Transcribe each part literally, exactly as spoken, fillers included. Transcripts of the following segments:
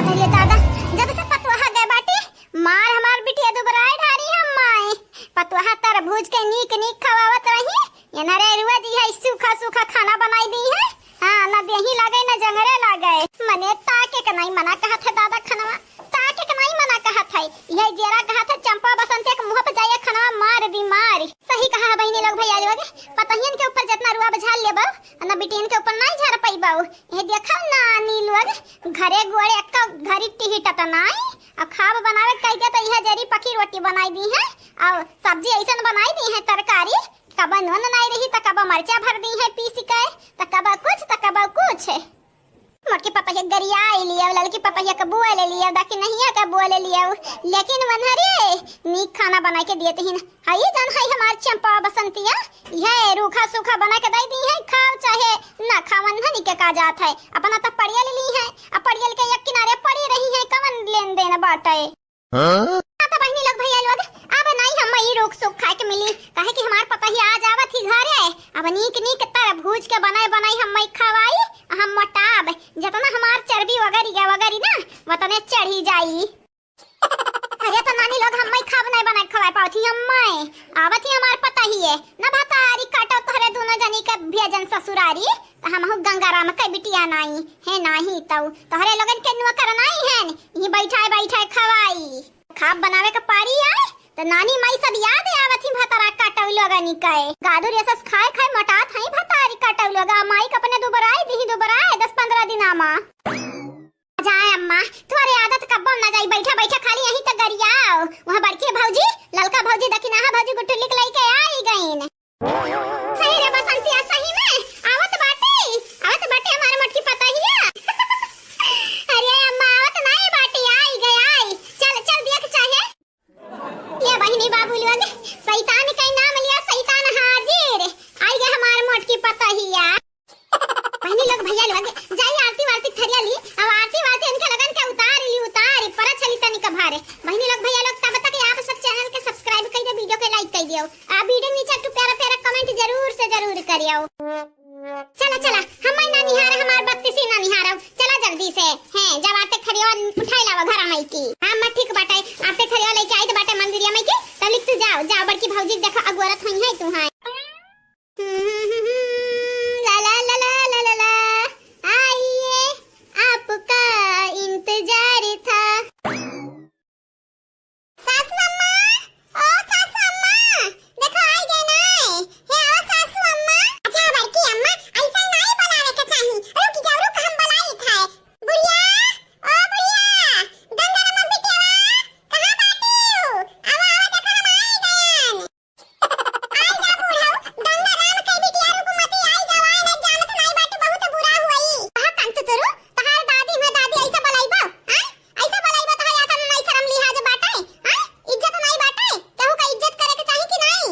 अरे दादा, जब से पतोहा गए बाटी, मार हमार बिटिया दुबराए ढारी हम माए। पतोहा तरबूज के नीक नीक खवावत रही, ये नरेरुआ जी है सूखा सूखा खाना बनाई दी है। हाँ, न देही लागे न जंगरे लागे। मने ताके के नहीं मना कहत है दादा खनवा, ताके के नहीं मना कहत है। यह जेरा कहत है चंपा बसंती के मुँह पे जाइए खनवा मार दी मार। सही कहा है बहिनी लोग, भैया लोग, पतहियन के ऊपर जितना रुआ बझाल लेबो, न बिटियन के ऊपर नहीं झर पैबो। ये देखो नानी लोग, घरे गोड़े एक्का घरी टिहिटत नाई, अब खाब बनावे कह दे तो यह जरी पकी रोटी बनाई दी है, और सब्जी ऐसन बनाई दी है, तरकारी, कबा नून नाई रही तो कबा मरचा भर दी है पीस के, तो कबा कुछ, तो कबा कुछ। मोटकी पतहिया गरिया लियो, ललकी पतहिया के बोल लियो, दखिनहिया के बोल लियो, लेकिन वनहरे नीक खाना बनाई के दिए तहिन। हई जन हई हमार चंपा बसंतिया, यह रूखा सूखा बना के दे दी है, खाओ चाहे ना खाओ, वनहनी के का जात है, अपना तो पड़ियल ली है, अब पड़ियल के एक किनारे पड़ी रही है, कवन लेन देन बाटे। हाँ? हाँ तो बहिनी लोग, भैया लोग, अब नहीं हम ई रूख सूख खाए के मिली, काहे कि हमार पतहिया आज आवत ही घरे, अब नीक नीक तरबूज के बनाए बनाए हम खवाई, हम मोटाब, जितना हमार चर्बी वगैरह वगैरह ना, वतने चढ़ी जाई। अरे तो नानी लोग, हम खाब नहीं बनाए खवाए पावत ही, हम आवत ही हमार पतहिए, न भतारी काटो तोहरे दोनों जनी के भेजन ससुरारी, तो हमहू गंगाराम के बिटिया नाई है, नाही तऊ तोहरे लोगन के नौकर नाई है, यही बैठाए बैठाए खवाई। खाब बनावे के पारी आए, तो नानी माई सब याद आवत ही भतारा काटऊ लोगन के। गादू रेसस खाए खाए मोटात हई भतारी काटऊ लोग, आ माई के अपने दुबराए दिही दुबराए दस पन्द्रह दिना मा। जाए अम्मा, तुम्हारे आदत कब्बो ना जाई, बैठा बैठा खाली यहीं तक गरियाओ। वहाँ बड़की भौजी, ललका भौजी, दखिनाहा भौजी गुठुली के लइके आई गईन। सही रे बसंतिया, सही में आवत बाटे, आवत बाटे हमारे मोटकी पतहिया। अरे अम्मा, आवत नाई बाटे, आई गई, आई। चल, चल देख चाहे। ये बहिनी बाबू लोग, शैतान के नाम लिया, शैतान हाजिर। आई गए हमारे मोटकी पतहिया। बहिनी लोग, भैया लोग, जाई आरती वारती थरिया ली, अब आरती वारती इनके लगन के उतार ली, उतार, पर छली तनी का भारे। बहिनी लोग, भैया लोग, तब तक आप सब channel के subscribe कर दे, video के like कर दियो, आ video नीचे एक ठो प्यारा प्यारा comment जरूर से जरूर करियो। चला चला, हम ना निहार, हमार बत्तीसी ना निहारब, चला जल्दी से। हैं, जब आरती थरिया उठाई लावा घर माई की। हाँ, मैं ठीक बाटे, आरती थरिया लेके आई तो बाटे मंदिरिया माई की, तब लिख तू जाओ, जाओ बड़की भौजी के देखा अगोरत हुई है तू। हाँ। ला, ला, ला, ला, ला, ला, ला। आइए, आपका इंतजार था। सासु अम्मा, ओ सासु अम्मा, देखो आई गए ना। हे आओ सासु अम्मा। अच्छा बड़की अम्मा, ऐसा नहीं बोलावे के चाही। रुक जाओ, रुक, हम बोलाई था। बुढ़िया, ओ बुढ़िया, गंगाराम बिटिया, कहाँ बाटी हो? आओ, आओ, देखो हम आई गए। आई जा बूढ़ऊ, गंगाराम के बिटिया रुकुमती, आई जा, आए ना जानत नाई बाटे, बहुत बुरा हुई। कहा कंतुतुरु, तहार दादी हुए दादी ऐसा बोलाइबो, हाँ? ऐसा बोलाइबो तहार आदत में नाई शर्म लिहाज बाटे, हाँ? इज्जत नाई बाटे, केहू का इज्जत करे के चाही कि नाई?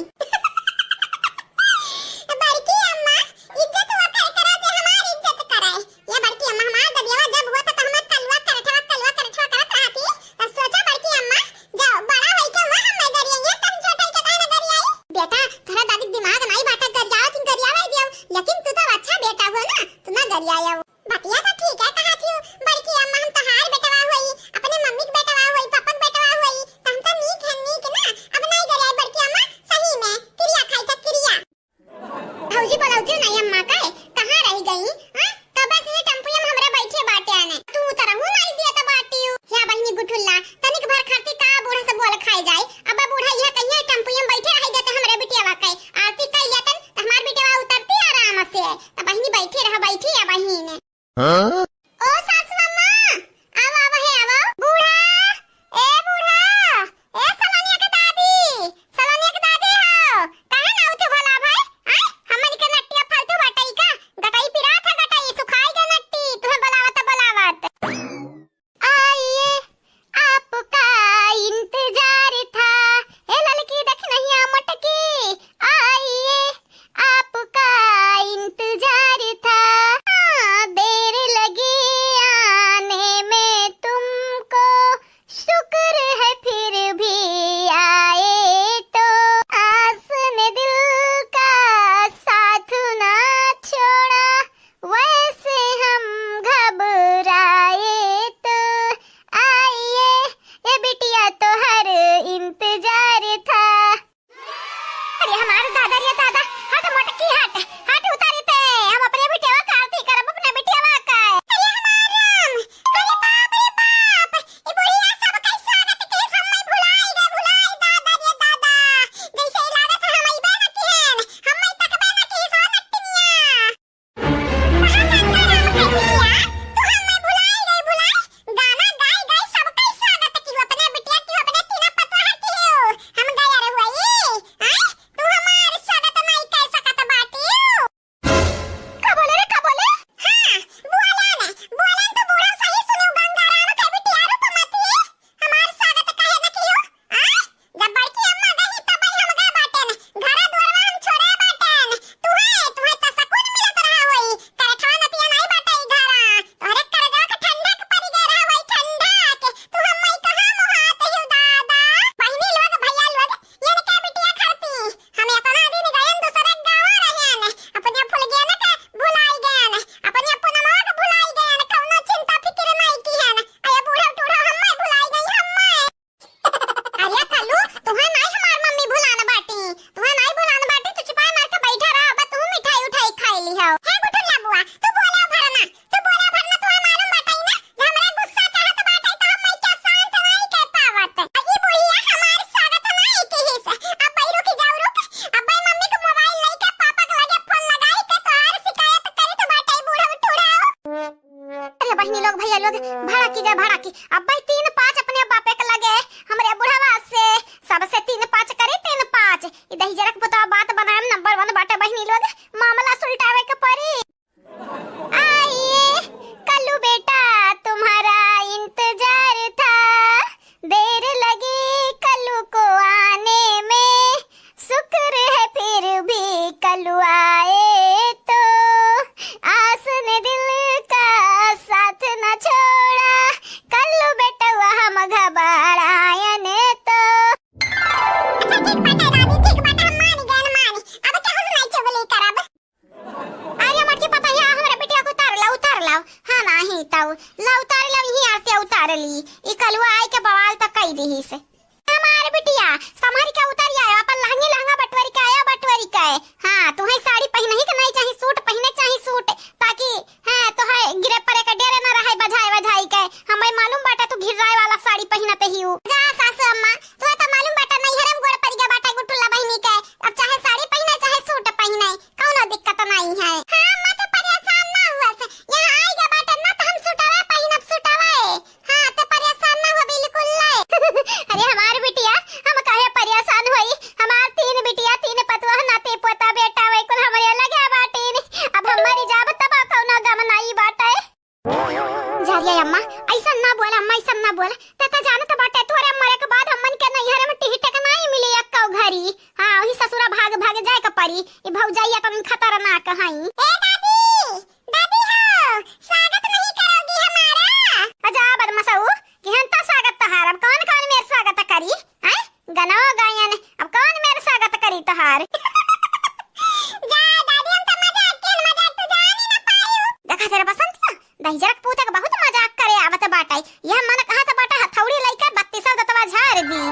बड़की अम्मा, इज्जत वो करे करा जे हमार इज्जत करे। ये बड़की अम्मा, हमार ददियावा जब हुआ था तो हमार कलवा करठवा, कलवा करठवा करत रहती। तब सोचा बड़की अम्मा, जाओ, बड़ा होई के हुआ हम गरियाई, तब छोटई के काहे ना गरियाई? बेटा, तोहरा दादी दिमाग नाई बाटा, गरियावा जिन गरियावा दियो, लेकिन तू तो अच्छा बेटा हुआ ना, तू ना गरियाया हो। बतिया तो ठीक है कहा थी बड़की अम्मा, हम तोहार बेटवा होई, अपने मम्मी के बेटवा होई, पापा के बेटवा होई, तो हम तो नीक है, नीक ना, अब नाई गरियाई बड़की अम्मा, सही में, किरिया खाई था, किरिया। भौजी बोलौती नहीं अम्मा का, कहाँ रह गई? हाँ? कब से ये टेम्पुए में हमरे बैठे बाटे आने। तू उतरहू नहीं दिया तो बाटी हूँ। या बहिनी गुठुल्ला, तनिक भर खाती का बूढ़ा से बोल खाए जाए। अब बूढ़ा यह कहिए टेम्पुए में बैठे रह जाते हमरे बिटियावा के। आरती कर लेतन तो हमार बिटियावा उतरती आराम से। तो बहिनी बैठी रह, बैठी या बहिन। हाँ? ओ सासु अम्मा, आवा, आवा, हे आवा। बूढ़ा, ए बूढ़ा, ए सलोनिया के दादी, सलोनिया के दादी हो, काहे ना उठे भला भाई? आय, हमन के नट्टिया फालतू बाटई का? गटई पिरात है गटई, सुखाई के नट्टी, तुहे बोलावत, बोलावत। आइए, आपका इंतजार था। ए ललकी देख नहीं आ मोटकी, आइए, आपका इंतजार था। हाँ, देर लगी। बहिनी लोग, भैया लोग, भड़की गए, भड़की। अब भाई तीन पाँच अपने बापे के लगे, हमरे बुढ़वा से, सबसे तीन पाँच करी, तीन पाँच। ई दहिजरक पुतवा बात बनाए में नंबर वन बाटे बहिनी लोग, मामला सुलटावे के पड़ी। आइए, कल्लू बेटा, तुम्हारा इंतजार था, देर लगी कल्लू को आने में, शुक्र है फिर भी कल्लू आए तो, आस ने दिल का साथ न छोड़ा, कल्लू बेटवा हम घबरायन तो। अच्छा, ठीक बाटे दादी, ठीक बाटे, हम मानी गए, मानी। अब केहू से नहीं चुगली करब। अरे मोटकी पतोहिया, हमरे बिटिया के उतार ला, उतार ला। हाँ, नाही तउ ला उतार ला, यही आरती उतार ली। ई कलुआ आई के बवाल त कई दिहिस। हमार बिटिया, संभरी के उतार आयो, अपन लहंगी लहंगा बटोरी के आयो, बटोरी के। हाँ, तुहैं साड़ी पहिनही के नहीं चाही, सूट पहिने चाही, सूट, ताकि, हाँ, तोहैं गिरे पड़े के डेरे न रहै बझाए बझाई के। हमैं मालूम बाटे तू घिर्राए वाला साड़ी पहिनत हिउ। जा सासू अम्मा, तुहैं त मालूम बाटे नैहरे में गोड़ परि गया बाटे गुटुल्ला बहिनी के। अब चाहे साड़ी पहिने, चाहे सूट पहिने, कौनो दिक्कत नहीं है। हाँ, अम्मा तो परेशान ना हुआ से, यहाँ आई गया बाटे ना तो हम सूटवा पहिनब, सूटवा। हाँ, तो परेशान ना हो बिल्कुल ले। अरे हमार बिटिया, हम काहे परेशान होई? हमार तीन बिटिया, तीन पतोह, नाती पोता, बेटा, वही कुल हमरे लगे बाटीन। अब हम मरी जाब तब कौनो गम नहीं बाटे। जा रे अम्मा, ऐसा ना बोल अम्मा, ऐसा ना बोल। ते तो जानत बाटे तोरे मरे के बाद हमन के नैहर में टिकट के नहीं मिली एक्को घरी। हाँ, वही ससुरा भाग भाग जाए के पड़ी। ई भौजाई अपन खतरनाक हई। ए दादी, दादी हो, स्वागत नहीं करोगी हमारा? अजा बदमाशऊ, केहन तो स्वागत तोहार, अब कौन कौन मेर स्वागत करी? हैं? गनवा गायन, अब कौन मेर स्वागत करी तोहार? जा दादी, हम तो मजाक के, मजाक तो जान ही ना पाई हूँ। देखा तेरा बसंत ना, दहिजरक पूत के बहुत मजाक करे आवत बाटे। यह मन कहत बाटे हथौड़ी लइके बत्तीसौ दतवा झार दी।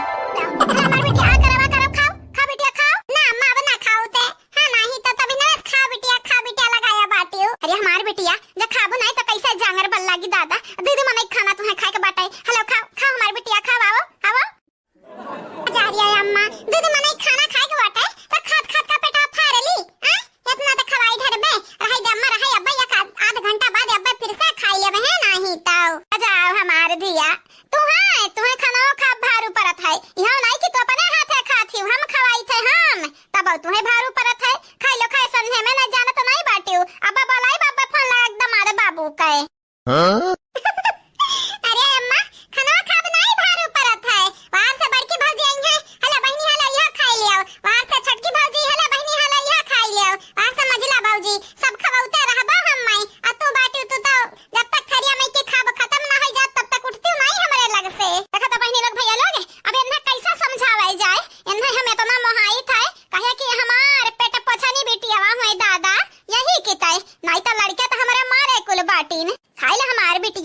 हमार बिटिया, आ करवा करब, खाओ, खा बिटिया, खाओ। ना अम्मा, अब ना खाओ ते। हाँ, नाही तो तभी ना खा बिटिया, खा बिटिया लगाया बाटियो। अरे हमार बिटिया, जब खाबो नाही तो कैसे जांगर बल लागी दादा? दीदी मनई खाना तुहैं खाए के बाटे। हेलो, खाओ, खाओ हमार बिटिया, खाओ, आवो, आवो। जा रे अम्मा, दीदी मनई खाना खाए के बाटे, तो खात खात का पेटा फाड़ ली, आ? इतना तो खवाई ढरबे, रहाई दे अम्मा, रहाई अब्बा, एक आध, आध घंटा बाद अब्बा फिर से खाई लेबे, है नाही तो। जाओ हमार धिया, तुहैं, तुहैं खाना खा भारू परत है, यहाँ नहीं कि तू अपने हाथे खात ही, हम खवाई थे हम, तब तुहैं भारू परत है, खाई लो खाए संझे में न जानत नहीं बाटियो, अब्बा बोलाई बाबा फोन लगा दमाद बाबू के। हाँ? अरे अम्मा, खाना खाब नाही भारू परत है। वहाँ से बड़की भौजी आई है, हला बहिनी हला यह खाई लियो। वहाँ से छोटकी भौजी हला बहिनी हला यह खाई लियो। वहाँ से मझिला भौजी, सब खवौते रहबो हम माई। आ तू बाटू तू तो जब तक थरिया में के खाब खत्म ना हो जात तब तक उठती नहीं हमरे लग से। देखा तो बहिनी लोग भैया लोग, अब इन्हें कैसा समझावे जाए? इन्हें हम इतना मोहाइत है, कहे कि हमार पेट पोछनी बिटिया हुए दादा, यही किताई, नहीं तो लड़के तो हमारे मारे कुल बाटीन। खाई ला हमार बिटिया।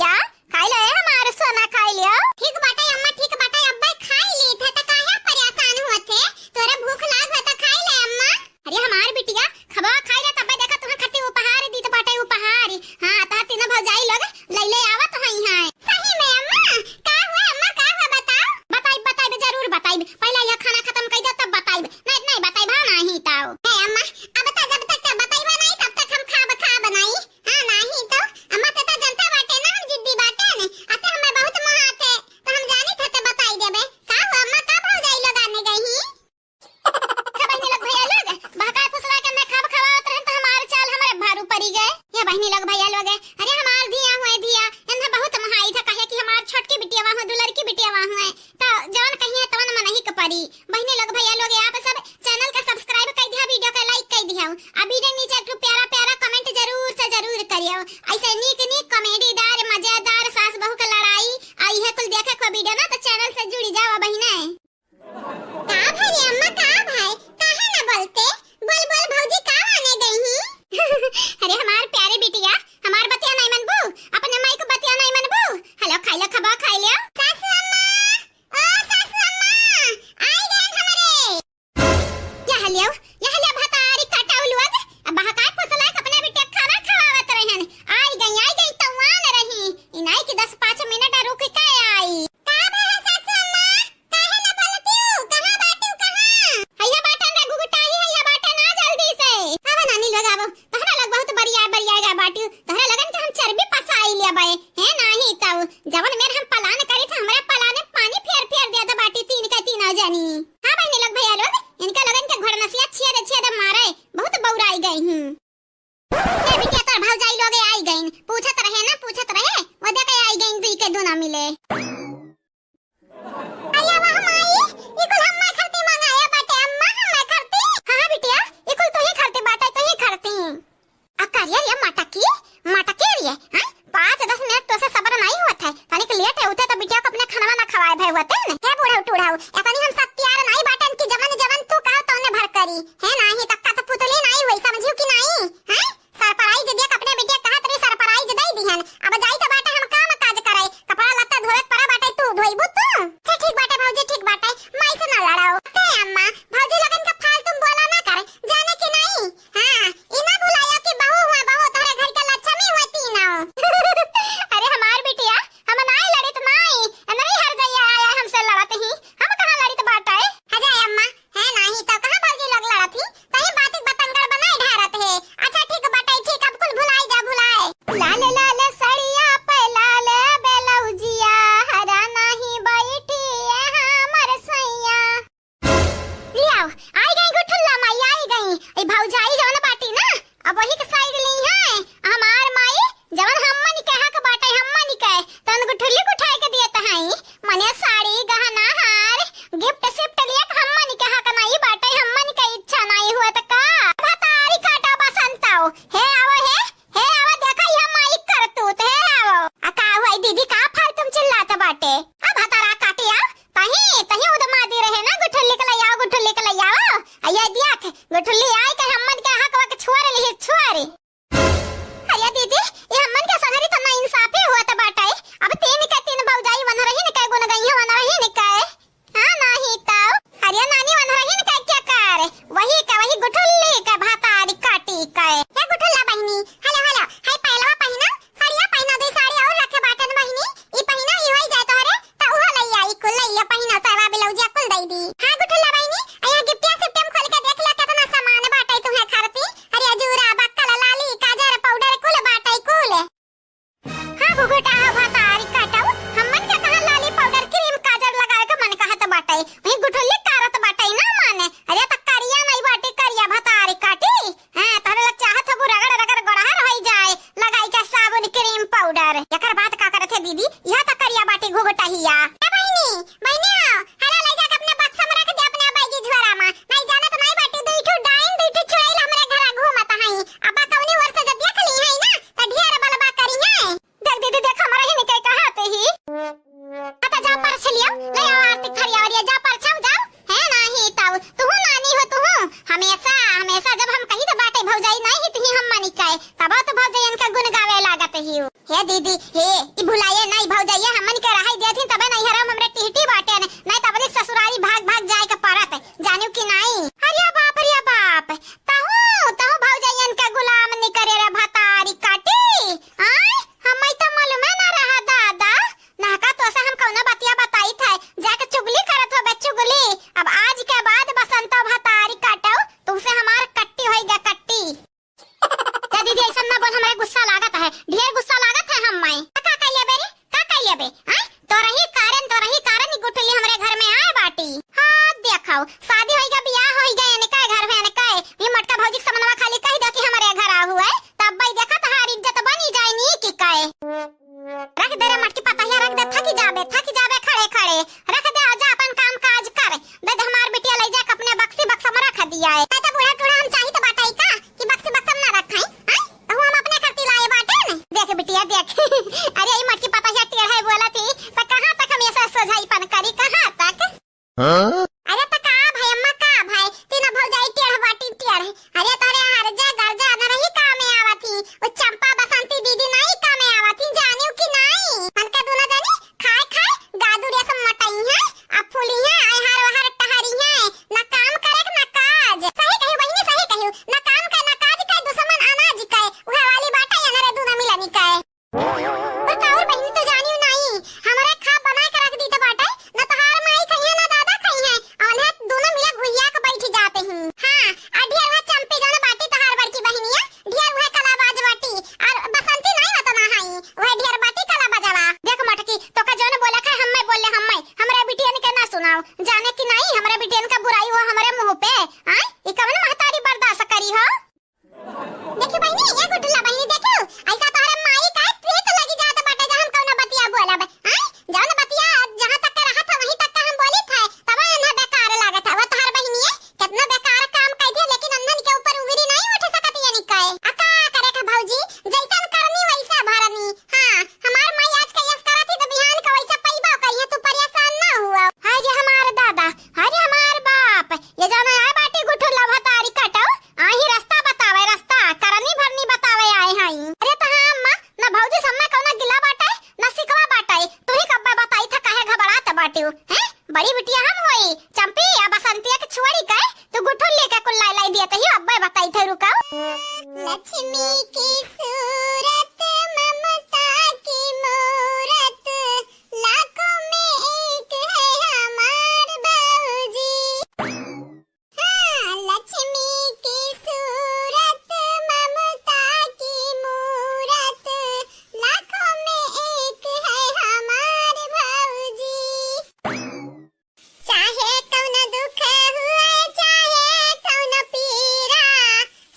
पाँच दस मिनट तोसे सबर नाहीं होत है, तनिक लेट है उठे तो बिटिया को अपने खानवा ना खवाए भए होते न। हे बूढ़ऊ टूढ़ऊ, एतनी हम सत्यार नाहीं बाटेन कि जवन जवन तू कहो तौने भर करी। हे नाहीं तो कठपुतली नाहीं हुई, समझियो कि नाहीं? हैं? सरप्राइज दिया, अपने बिटिया कहत रही सरप्राइज दे दिहन। अब जाई तो बाटे हम काम काज करे, कपड़ा लत्ता धोवे के पड़ा बाटे, तू धोइबू तू? अच्छा ठीक बाटे भौजी, ठीक बाटे, माई से ना लड़ाओ। ते अम्मा, भौजी लोगन का फालतू में बोला ना कर, जाने कि नाहीं? हाँ, ई ना भुलाया कि बहू हुआ बहू, तोहरे घर के लक्ष्मी हुआ तीनों। अरे हमार बिटिया, हम नाहीं लड़ित नाहीं, नहीं हर जइया आया हमसे लड़त ही, हम कहाँ लड़ित बाटे? अजय अम्मा, है नाहीं तो कहाँ भौजी लोग लड़त ही? तही बात बतंगड़ बनाए ढारत है। अच्छा ठीक बाटे, ठीक, अब कुल भुलाई जा भुलाए। लाल लाल सड़िया पे लाल ब्लाउजिया, हरा नाहीं बैठी है हमर सैया। लियाओ, आई गई गुठुल्ला माई, आई गई। ए भौजाई जवन बाटी ना, अब वही के साइड ली है। हमार माई जवन हमन के हक बाटे, हमन के, तवन गुठुल्ली उठाए के दियत हई। मने साड़ी, गहना, हार, गिफ्ट सिफ्ट लिए के हमन के हक नाहीं बाटे, हमन के इच्छा नाहीं हुआ त का? भतारी काटा बसंताओ, हे आवो हे, हे आवो, देखा ई हम माई करतूत, हे आवो। आ का हुआ दीदी, का फालतू में चिल्लात बाटे? अब भतारा काटिया, तहीं, तहीं उदमा दी रहे ना, गुठुल्ली के लइयाओ, गुठुल्ली के लइयाओ। आ ये दिया थे, गुठुल्ली आई के हमन के हकवा के छुअर लिही, छुअर। अरे दीदी, ये हमन के संगरी तो ना इंसाफी हुआ त बाटे। अब तीन के तीन भौजाई वनरहिन के गुन गई है, वनरहिन के। हाँ, नाहीं तो। अरे नानी वनरहिन के क्या कर? वही का, वही गुठुल्ली के भतारी काटी के। हे गुठुल्ला बहिनी, हेलो, हेलो, हाय पहलवा पहिना, साड़िया पहिना, दे साड़ी और रखे बाटन बहिनी, ई पहिना, ई होई जाए तोहरे, त उहो लइया, ई कुल लइया पहिना, साया ब्लाउजिया कुल दई दी। हाँ गुठुल्ला बहिनी, आ यहाँ गिफ्टिया सिफ्टिया में खोल के देख ला, केतना सामान बाटे तुहे खरती। अरे जूरा, बक्कल, लाली, काजर, पाउडर कुल बाटे कुल। हाँ घुघुटा हो भतारी काटो, हमन के कहाँ लाली पाउडर क्रीम काजर लगावे के मन कहत बाटे, वही गुठुल्ली कारत बाटे ना माने। अरे त करिया नहीं बाटे, करिया भतारी काटी। हाँ, तोहरे लोग चाहत हबू रगड़ रगड़ गोड़हा रह जाए, लगाई के साबुन, क्रीम, पाउडर। एकर बात का करत है दीदी? यह त करिया बाटी घुघुटहिया। ए बहिनी, बहिनी आओ, हला ले जाके अपने बक्सा में रख दे, अपने बैगी झोरा में। नहीं जाना तो नहीं बाटी, दुई ठो डाइन, दुई ठो चुड़ैल हमरे घरा घूमत हई। अब्बा कौनी ओर से जब देख ली है ना, त ढेर बलबा करी है। देख दीदी, देख हमरा ही निके कहा ते ही। अता जा परछ लियो, ले आओ आरती थरिया वरिया, जा परछाओ जाओ। है नाही ताऊ, तुहू नानी हो तुहू। हमेशा, हमेशा जब हम कही तो बाटे भौजाई नाही ही तुही हम मानी काए, तब तो भौजाई इनका गुण गावे लागत ही हो। हे दीदी, हे, ई भुलाए नाही भौजाई, हमन के रहाई देथिन तबे नहीं हरम हमरे टिहटी बाटे ने, नहीं तबले ससुरारी भाग भाग जाए के पड़त, जानियो कि नाही। अरे बाप रे बाप, तहू, तहू भौजाई इनका गुलाम निकरे रे भतारी काटी। आय, हमें तो मालूमे ना रहा दादा। नहका तोसे हम कौनो बतिया बताइत है, जाके चुगली करत होबे चुगली। अब आज के बाद बसंतो भतारी काटो, तुमसे हमार कट्टी होइगा कट्टी। ए दीदी, ऐसा ना बोल, हमारे गुस्सा लागत है, ढेर गुस्सा लागत है हम माई। का कह लेबे रे, का कह लेबे? हाँ? तोरही कारण, तोरही कारण ई गुठली हमरे घर में आए बाटी। हाँ, देखो, शादी होइगा, बियाह होइगा, इनका घर में इनका, ये मटका भौजी के समनवा खाली कह दो कि हमरे घर आ हुए, तब भाई देखा तहार इज्जत बनी जाए नी की काए। रख दे रे मटकी पतहिया, रख दे, थकी जाबे, थकी जाबे खड़े खड़े। रख दे, जा अपन काम काज कर। दे दे हमार बिटिया, ले जाके अपने बक्सी बक्सा में रख दिया है। नहीं तो बूढ़ा टूढ़ा हम चाहित बाटे का कि बक्सी बक्सा में ना रखाई, हैं? तहू हम अपने खर्ची लाए बाटे न। देख बिटिया देख। अरे ई मटकी पतहिया टेढ़ है बोला थी, तो कहाँ तक हम ऐसा सोझाईपन करी, कहाँ तक? हाँ? अरे त का भाई अम्मा, का भाई, तीनों भौजाई टेढ़ बाटी टेढ़। अरे तोरे हर जा घर जा न रही कामे आवत ही, वो चंपा बसंती दीदी नहीं कामे आवत ही, जानियो कि नहीं? उनके दोनों जनी खाए खाए गादू रेशम मोटाई हैं, अब फूली हैं, आय हर हर टहरी हैं, न काम करे न काज। सही कहियो बहिनी, सही कहियो, न काम के न काज के, दुश्मन अनाज के, उहे वाली बाटे अनरे दूध मिलनी के। और का और बहिनी तो जानियो नाई, हमरे खा बना के रख दी त बाटे, न तोहार माई खइहे, न दादा खइहे, बड़ी बिटिया हम होई, चंपी, अब बसंतिया के छोड़ी के, तू गुठुल्ली के कुल लाई लाई दिया तहियो, अब्बे बताई थे, रुकाओ। लक्ष्मी की सूरत ममता की मूरत, लाखों में एक है हमार भौजी। हाँ, लक्ष्मी की सूरत, ममता की मूरत, लाखों में एक है हमार भौजी। चाहे कौन दुख हुए, चाहे कौन पीरा,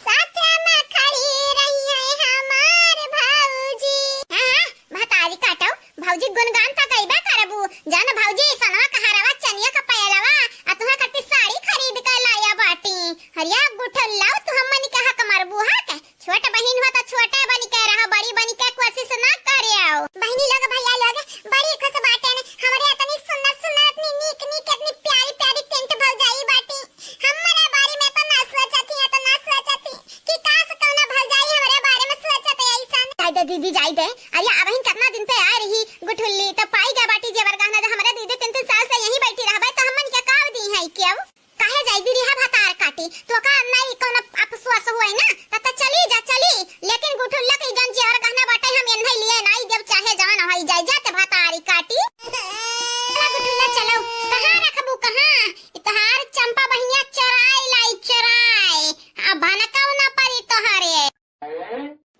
साथ में खड़ी रही है हमार भौजी। हाँ, हाँ, भतारी काटो, भौजी गुणगान त गइबे करबू। जान भौजी, सनवा कहारवा, चनिया का पयलवा, आ तुहा खातिर साड़ी खरीद के लाया बाटी। हरिया गुठुल्ला, तू हमनी के हक मरबू हा के? छोट बहिन हो त छोटे बन के रहो, बड़ी बन के कोशिश ना करे आओ। बहिनी लोग, भैया लोग, बड़ी खुश बाटे ने, हमरे इतनी सुंदर सुंदर, इतनी नीक नीक, इतनी प्यारी प्यारी टेंट भौजाई बाटी। हमरे बारे में तो ना सोचत ही, तो ना सोचत ही कि काश कौनो भौजाई हमरे बारे में सोचत है ऐसन। जाई दे दीदी, जाई दे। अरे अबहिन कितना दिन पे आ रही गुठुल्ली, तो पाई गया बाटी जेवर गहना, जो हमरे दीदी तीन तीन साल से यहीं बैठी रहबे, तो हमन के का दी है क्यों? काहे जाई दीदी, हा भतार काटी, तो का नहीं कौनो अफसोस हुए ना, तब तो चली जा, चली, लेकिन गुठुल्ला के जौन जेवर गहना बाटे हम एन्हे लिए नाई देब, चाहे जवन होई जाए, जाते भतारी काटी। चला गुठुल्ला चलो, कहाँ रखबू कहाँ? ई तोहार चंपा बहिनिया चोराई लाई चोराई, अब भनकाऊ ना पड़ी तोहरे।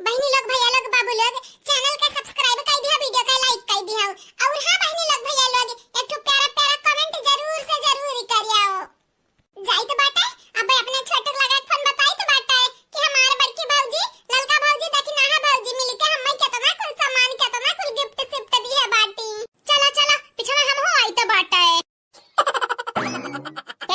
बहिनी लोग, भैया लोग, बाबू लोग, चैनल के सब्सक्राइब कर दिया, वीडियो के लाइक कर दिया। और हाँ बहिनी लोग, भैया लोग, एक ठो प्यारा प्यारा कमेंट जरूर से जरूर करियो। जाइत बाटे, अब अपने छोटू लगा फोन बताइत बाटे कि हमार बड़की भौजी, ललका भौजी, दखिनाहा भौजी मिलके हम्मे केतना कुल सामान, केतना कुल गिफ्ट सिफ्ट दिहे बाटी। चला, चला, पीछे में हम हो आइत बाटे।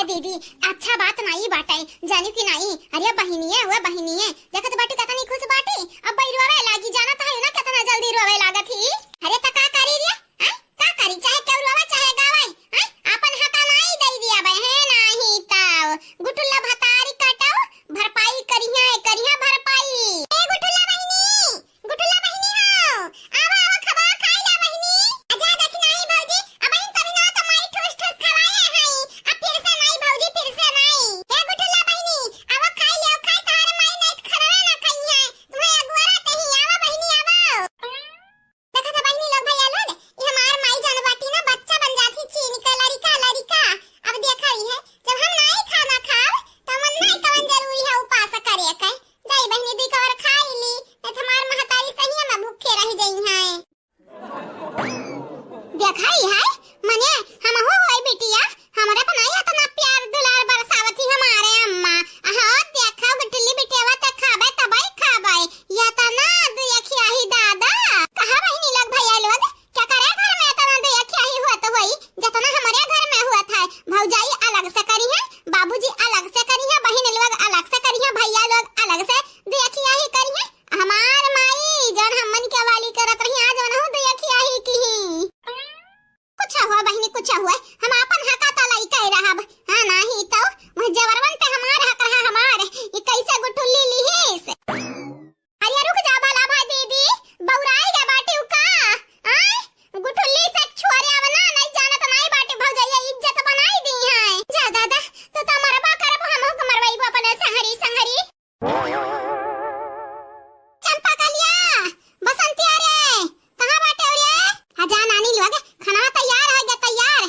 ए दीदी, अच्छा बात नाई बाटे, जानी कि नाई? अरे बहिनिये हुए बहिनिये, देखत बाटी केतनी खुश बाटी, अब बैरुआ लागी, जानत है ना केतना जल्दी रोवे लागत ही। अरे त का करी रे? हैं? का करी? चाहे केहू रोवे, चाहे गावे, हैं? आपन हका नाई दई दिया बे, हैं? नाही ताव। गुटुल्ला भतारी काटो, भरपाई करिहा, करिहा भरपाई। ए गुटुल्ला बहिनी, गुटुल्ला बहिनी हो, आवा, आवा, खाबा, खाई ला बहिनी। अजा देखी नाही भौजी, अबहिन तनी ना त माई ठूस ठूस खवाए हई, अब फिर से नाही भौजी, फिर से नाही। ए गुटुल्ला बहिनी, आवा, खाई ले, खाई तोहरे माई नहीं त खरवे ना खाई है, तुम्हें अगुआरा तही, आवा बहिनी, आवा। देखा था बहिनी लोग, भैया लोग, ये हमार माई जान बाटी ना, बच्चा बन जाती चीन का लड़िका, लड़िका। अब देखा ही है, जब हम नाही खाना खाब, तो हमन नाही कवन जरूरी है उपास करे के। जाई बहिनी, दुई कवर खाई ली, नहीं तो हमार महतारी सहिया में भूखे रह जाई हैं। देखा ही है, मने हमहू होई बिटिया, हमरे पर नाही इतना प्यार दुलार बरसावती हमारे अम्मा। अहो, देखा गुटुल्ली बिटियावा, ते खाबे तबई खाबे। या त ना दुई अखिया ही दादा। कहा बहिनी लोग, भैया लोग, केकरे घर में इतना दुई अखिया ही होत होई, जितना हमरे घर में होत है। भौजाई अलग से करी है, बाबूजी अलग से करी है, बहिन लोग अलग से करी है, भैया लोग अलग से दुई अखिया ही करी है। हमार माई जौन हमन के वाली करत रही, आज वनहु दुई अखिया ही की ही। कुछ हुआ बहिनी, कुछ हुआ, हम आपन हका त लइके रहब। हाँ, नाही तो वह जबरवन पे हमार हक रहा, हमार। ई कैसे गुठुल्ली लिहिस? अरे रुक जा भला भाई दीदी, बौराई गे बाटी उ का? आय, गुठुल्ली से छोरे आवना, नहीं जानत नाही बाटी भौजैया इज्जत बनाई दी है। जा दादा, तो त मरबा करब, हमहू के मरवाइबो अपने संहरी, संहरी। चंपा कलिया, बसंतिया रे, कहाँ बाटे हो रे? आजा नानी लोग, खाना तैयार है गे, तैयार।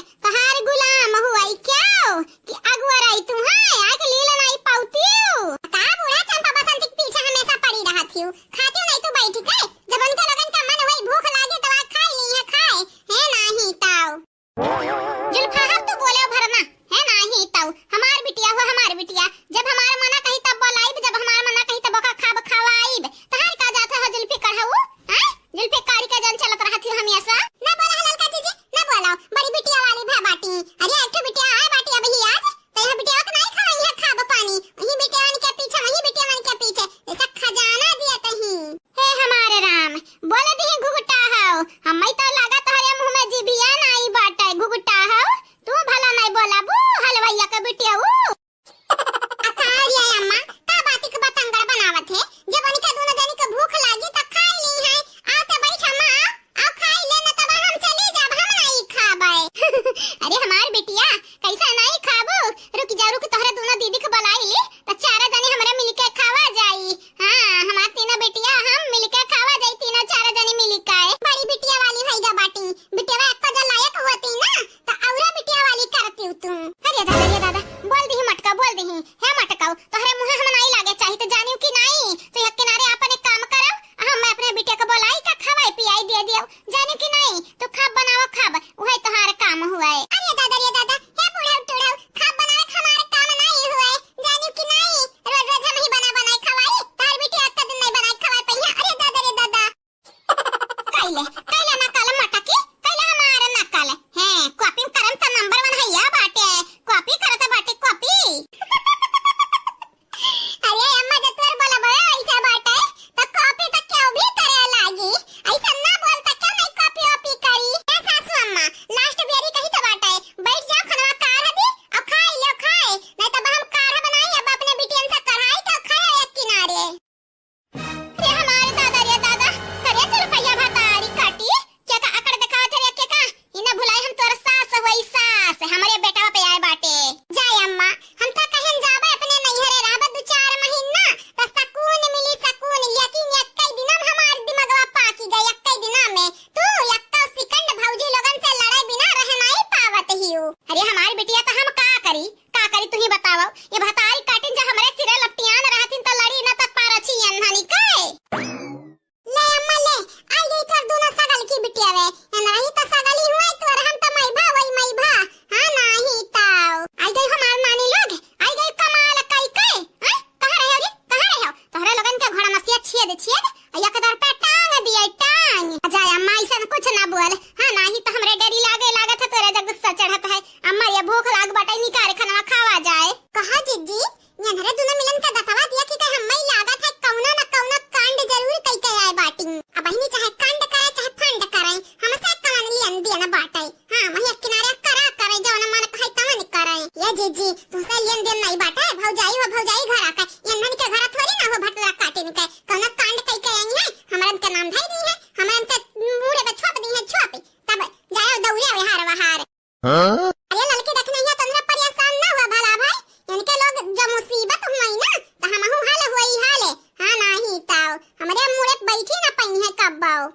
कुछ ना बोल। हाँ, नाही त हमरे डरी लागे, लागत है तोरे जब गुस्सा चढ़त है। अम्मा, ये भूख लाग बाटे, निकारे खनवा खावा जाए। कहा जिज्जी, एन्हरे दुनो मिलन के दतवा दिया कि कहे हम्मे लागत है कौनो न कौनो कांड जरूर कई के आए बाटिन। अब बहिनी चाहे कांड करे चाहे फंड करे, हमसे कौन लेन देन बाटे। हाँ, वही एक किनारे करा करे, जौन मन कहे तवन करे। ये जिज्जी, तुमसे लेन देन नहीं बाटे, भौजाई हो भौजाई घर आके, एन्हन के घर थोड़ी ना हो भटला काटिन के, कौनो कांड कई के आई है, हमरन के नाम धई दी है, हमरन के मूड़े पे छोप दी है, छोपी, तब जाए दौड़े आवे हार वहार। हाँ? अरे ललकी देखने ही तुमने परेशान ना हुआ भला भाई, इनके लोग जो मुसीबत हुई ना, तो हमहू हाल हुई हाले। हाँ, नाही ताऊ, हमरे मूड़े पे बैठी ना पई है कब्बाऊ।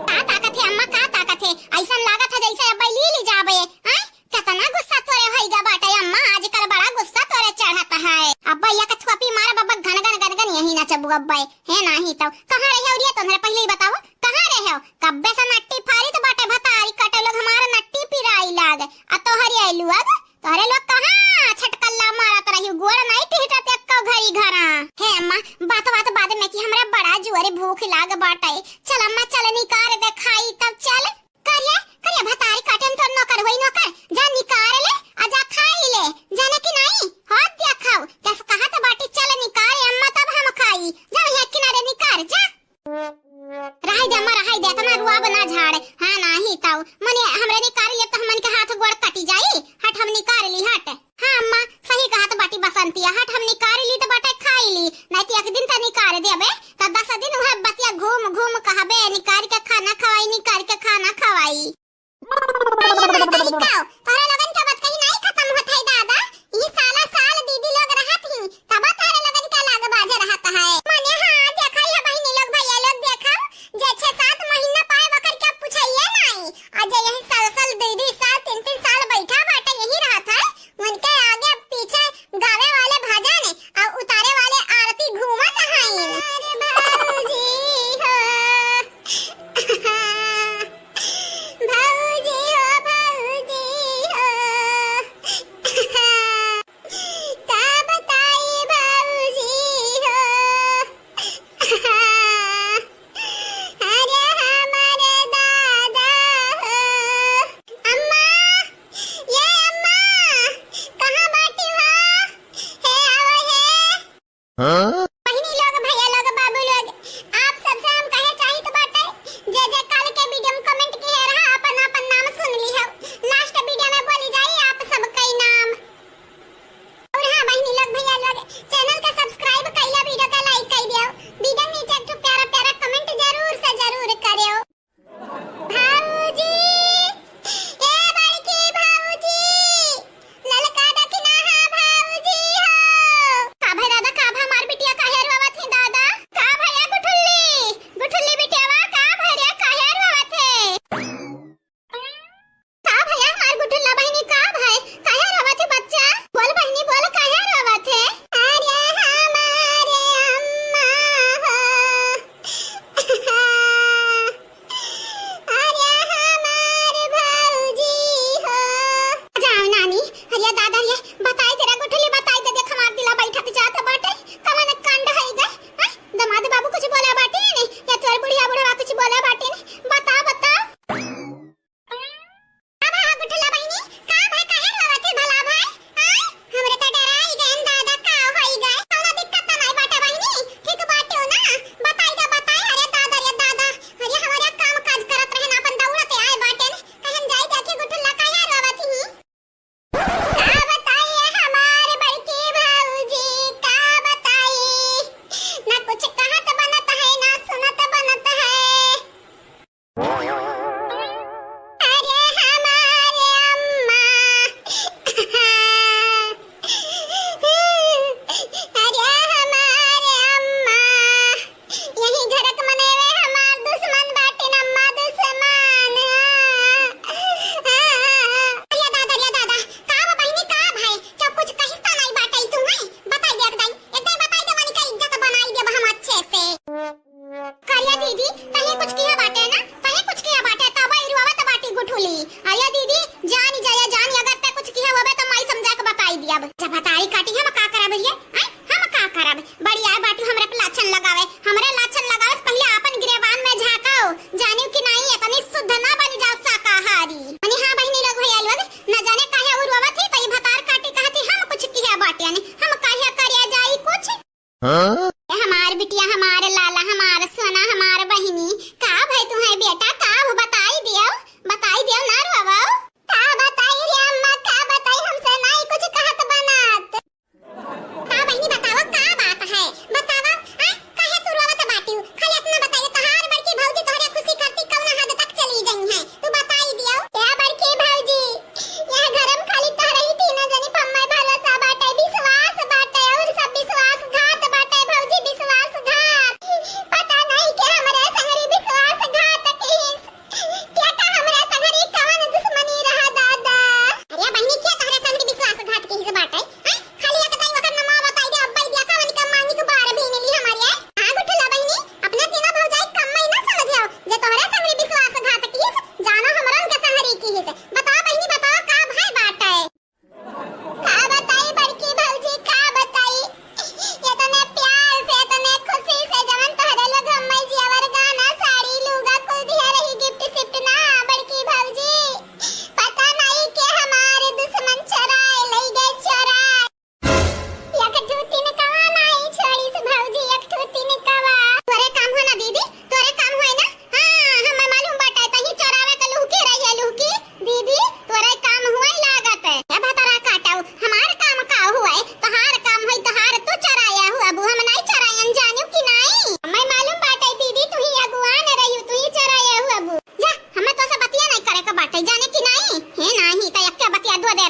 का ताकत है अम्मा, का ताकत है? ऐसन लागत है जैसे अब ली ली जाबे। हैं? कितना गुस्सा तोरे होइगा बाटे अम्मा, आजकल बड़ा गुस्सा तोरे चढ़त है। अब्बा या कछुआ पी मार बब्बा घन घन घन घन यही नचबू अब्बा। है नाही तो कहाँ रहे हो रे? तुमरे पहले ही बताओ, कहाँ रहे हो? कब्बे से नट्टी फारी तो बाटे भतारी कटे लोग हमारा नट्टी पिराई लाग। आ तोहरी आइलू अब तोहरे लोग कहाँ छटकल्ला मारत रही, गोड़ नाई टिहटत एक्को घड़ी घरा। हे अम्मा, बात बात बाद में कि हमरा बड़ा जुअरे भूख लाग बाटे। चल अम्मा, चल निकार दे खाई तब चल। करिए, करिए भतारी काटन तो नौकर होई नौकर, जा निकार ले, आ जा खाई ले, जाने कि नाई? हाथ दिया खाओ, कैसे कहा तो बाटी चल निकार अम्मा तब हम खाई, जा यहाँ किनारे निकार, जा। रहाई दे अम्मा, रहाई दे, इतना रुआब ना झाड़। हाँ, नाही ताऊ, मने हमरे निकार लिए तो हमन के हाथ गोड़ कटी जाई। हट, हम निकार ली, हट। हाँ अम्मा, सही कहत बाटी बसंतिया, हट, हम निकार ली तो बाटे खाई ली, नहीं तो एक दिन तो निकार देबे, तो दस दिन वह बतिया घूम घूम कहबे, निकार के खाना खवाई, निकार के खाना खवाई। अरे माई, तोहरे लोगन के बात कहीं नाई खत्म होत है दादा। ई साला साल दीदी लोग रहत ही, तब तोहरे लोगन के लाग बाजे रहत है। मने हाँ, देखा ये बहिनी लोग, भैया लोग, देखा, जे छह सात महीना पाए बकर के पूछइए नाई। आ जे यही साल साल, दीदी साल, तीन तीन साल बैठा बाटे, यही रहत है। उनके आगे पीछे गावे वाले भजन और उतारे वाले आरती घूमत हैं। अरे भौजी हो। भौजी हो, भौजी हो, का बताई भौजी हो, अरे हमर दादा हो, अम्मा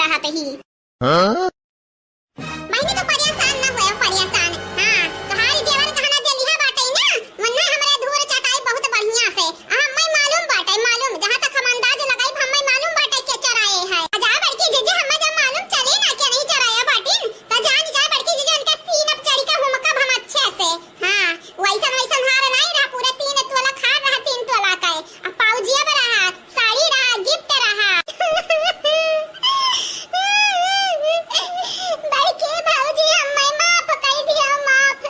रहत ही। हाँ? बहिनी तो परेशान न होए, परेशान। हाँ, तोहार जेवर गहना जे लिहा बाटे ना, वन्ना हमरे धूर चटाई बहुत बढ़िया से। आ, हम्मे मालूम बाटे, मालूम। जहाँ तक हम अंदाज लगाई, हम्मे मालूम बाटे के चोराए है। आ जा बड़की जीजी, हम्मे जब मालूम चली ना के नहीं चोराया बाटिन, तो जान जा बड़की जीजी, उनके सीन अब चढ़ी के हुमकब हम अच्छे से। हाँ, वैसन वैसन हार नहीं रहा, पूरे तीन तोला हार रहा, तीन तोला का। अब पाउजिया में रहा, साड़ी रहा, gift रहा। बड़की भौजी, हम्मे माफ कई दिया, माफ।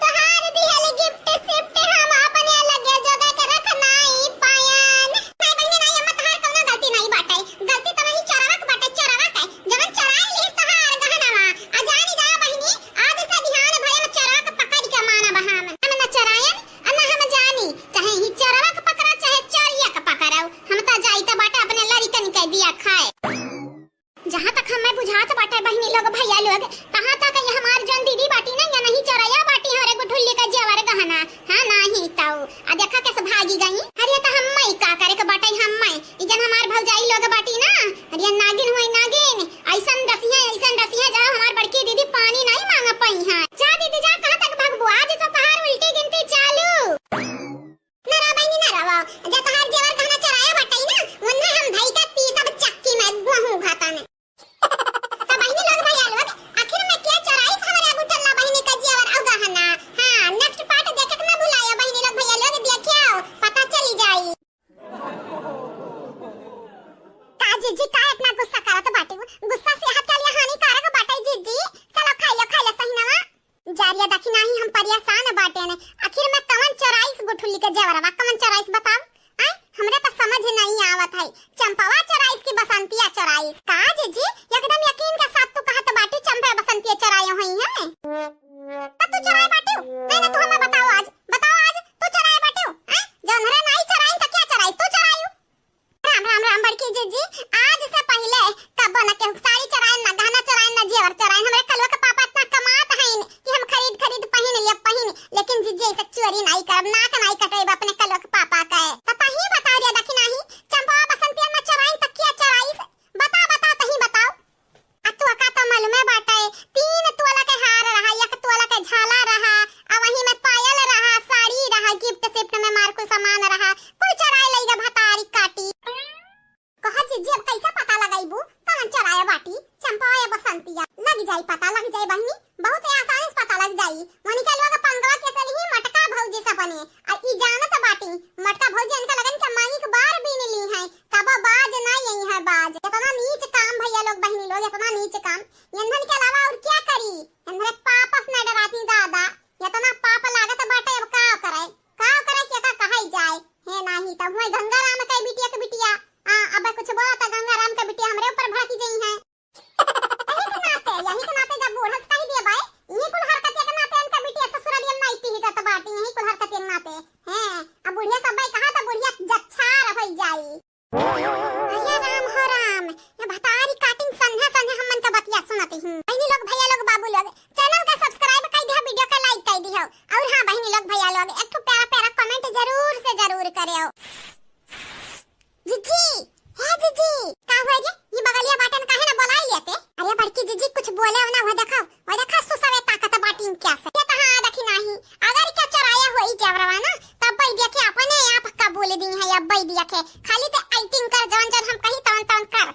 तोहार दिहल gift सिफ्ट हम अपने लगे जोगा के रख नाई पायन। नाई बहिनी, नाई अम्मा, तोहार कौनो गलती नाई बाटे। गलती तो वही चोरवा के बाटे, चोरवा के। जवन चोराई लिहिस तोहार गहनवा। आ जानी जा बहिनी, आज से बिहान भरे में चोरवा के पकड़ के मानब हम। हम न चोरायन, आ न हम जानी। चाहे ही चोरवा के पकड़ा, चाहे चोरिया के पकड़ाऊ। हम तो जाई तो बाटे अपने लड़िकन के दिया खाए। जहाँ तक हमें बुझात बाटे बहिनी लोग, भैया लोग, तहाँ तक ये हमार जौन दीदी बाटी ना, ये नहीं चोरैया बाटी, हमारे गुठुल्ली का जेवर गहना। हाँ, नहीं ताऊ। आ देखा कैसे भागी गई। अरे तो हम्मे का करे के बाटे, हम्मे। ई जन हमार भौजाई लोग बाटी ना, अरे नागिन होई नागिन, ऐसन डसिया, ऐसन डसिया, जाओ हमार बड़की दीदी पानी नहीं मांग पाई हैं। जा दीदी जा, कहाँ तक भागबू? आज तो तोहार उल्टी गिनती चालू। ना रा बहिनी, ना रवा। जे तोहार जेवर गहना चोराया बाटे ना, उन्हें हम धई के पीसब चक्की में, गोहूं घाटा में। तो बहिनी लोग, भैया लोग, आखिर में के चोराइस हमरे गुठल्ला बहिनी का जेवर और गहना? हाँ, next part देखे के ना भुलायो बहिनी लोग, भैया लोग, देखियो, पता चली जाई। का जीजी, का इतना गुस्सा करत बाटे? गुस्सा सेहत के लिए हानिकारक बाटे जीजी। चलो खाइयो, खाइयो सही नवा। जारिया दखिनाही हम परेशान बाटेन। आखिर में कवन चोराइस गुठुल्ली के जेवरवा, कवन चोराइस बताओ? आय, हमरे तो समझ नहीं आवत है। चंपवा चोराइस की बसंतिया चोराइस? का जीजी, एकदम यकीन के साथ तू कहत बाटी चंपा बसंतिया चोरायो हुई है? तो तू चोराए बाटियो? नहीं ना, तू हमें बताओ आज, बताओ आज, तू चोराए बाटियो? आय, जौन हरे नाई चोराइन तो क्या चोराइस, तू चोरायो? राम, राम, राम, बड़की जीजी, आज से पहिले कबो न केहू साड़ी चोराइन, न गहना चोराइन, न जेवर चोराइन। हमरे कलुआ के पापा इतना कमात हईन कि हम खरीद, खरीद पहिन लिए, पहिन। लेकिन जीजी, ऐसे चोरी नाई करब, नाक नाई कटवाइब अपने कलुआ के पापा के। त तही बताओ रे, देखी नाही, चंपवा बसंतिया में चोराइन त किया चोराइस? बता, बता, तही बताओ। आ तोका तो मालूमे बाटे, तीन तोला के हार रहा, एक तोला के झाला रहा, आ वही में पायल रहा, साड़ी रहा, gift सिफ्ट में मार कुल सामान रहा, कुल चोराए लइगा भतारी काटी। कहा जीजी, अब कैसे पता लगाइबू कौन चोराया बाटी, चंपा या बसंतिया? लग जाई पता, लग जाई बहिनी, बहुत ही आसानी से पता लग जाई। वनिका लोग पंगवा के सही मटका भौजी से बने, आ ई जानत बाटी मटका भौजी इनका लगन के माई के बार बीन ली है। कबो बाज ना यही है बाज। इतना नीच काम भैया लोग, बहिनी लोग, इतना नीच काम। एन्हन के अलावा और क्या करी? एन्हरे पाप से ना डराती दादा। इतना पाप लागत बाटे, अब का करे? का करे के का कहई जाए? हे नाही तो हुए गंगाराम के बिटिया के बिटिया। आ, अब कुछ बोला तो गंगाराम के बिटिया हमरे ऊपर भड़की जई है। यही के नाते, यही के नाते जब बूढ़ा से कही दिए बाए, ये कुल हरकत के नाते इनका बिटिया ससुरालिया में नाई टिकत बाटी, यही कुल हरकत के नाते। हैं, अब बुढ़िया सब बाई कहा तो बुढ़िया जच्छार होई जाई। अरे राम हो राम, ये भतारी काटिन संझा संझा हमन का बतिया सुनत ही। बहिनी लोग, भैया लोग, बाबू लोग, channel का subscribe कर दिया, video का like कर दिया। और हाँ बहिनी लोग, भैया लोग, एक ठो प्यारा प्यारा comment जरूर से जरूर करेओ। जीजी, हे जीजी, का हुआ रे? ये बगलिया बाटन काहे ना बोलाई लेते? अरे बड़की जीजी, कुछ बोले हो ना, वो देखो, वो देखो, सुसवे ताकत बाटी क्या से। ये तो हाँ देखी नाही, अगर क्या चोराया होई जेवरवा ना, तब भाई देखे अपने आप कबूल दी है, अब भाई देखे, खाली ते acting कर, जवन जवन हम कही तवन तवन कर।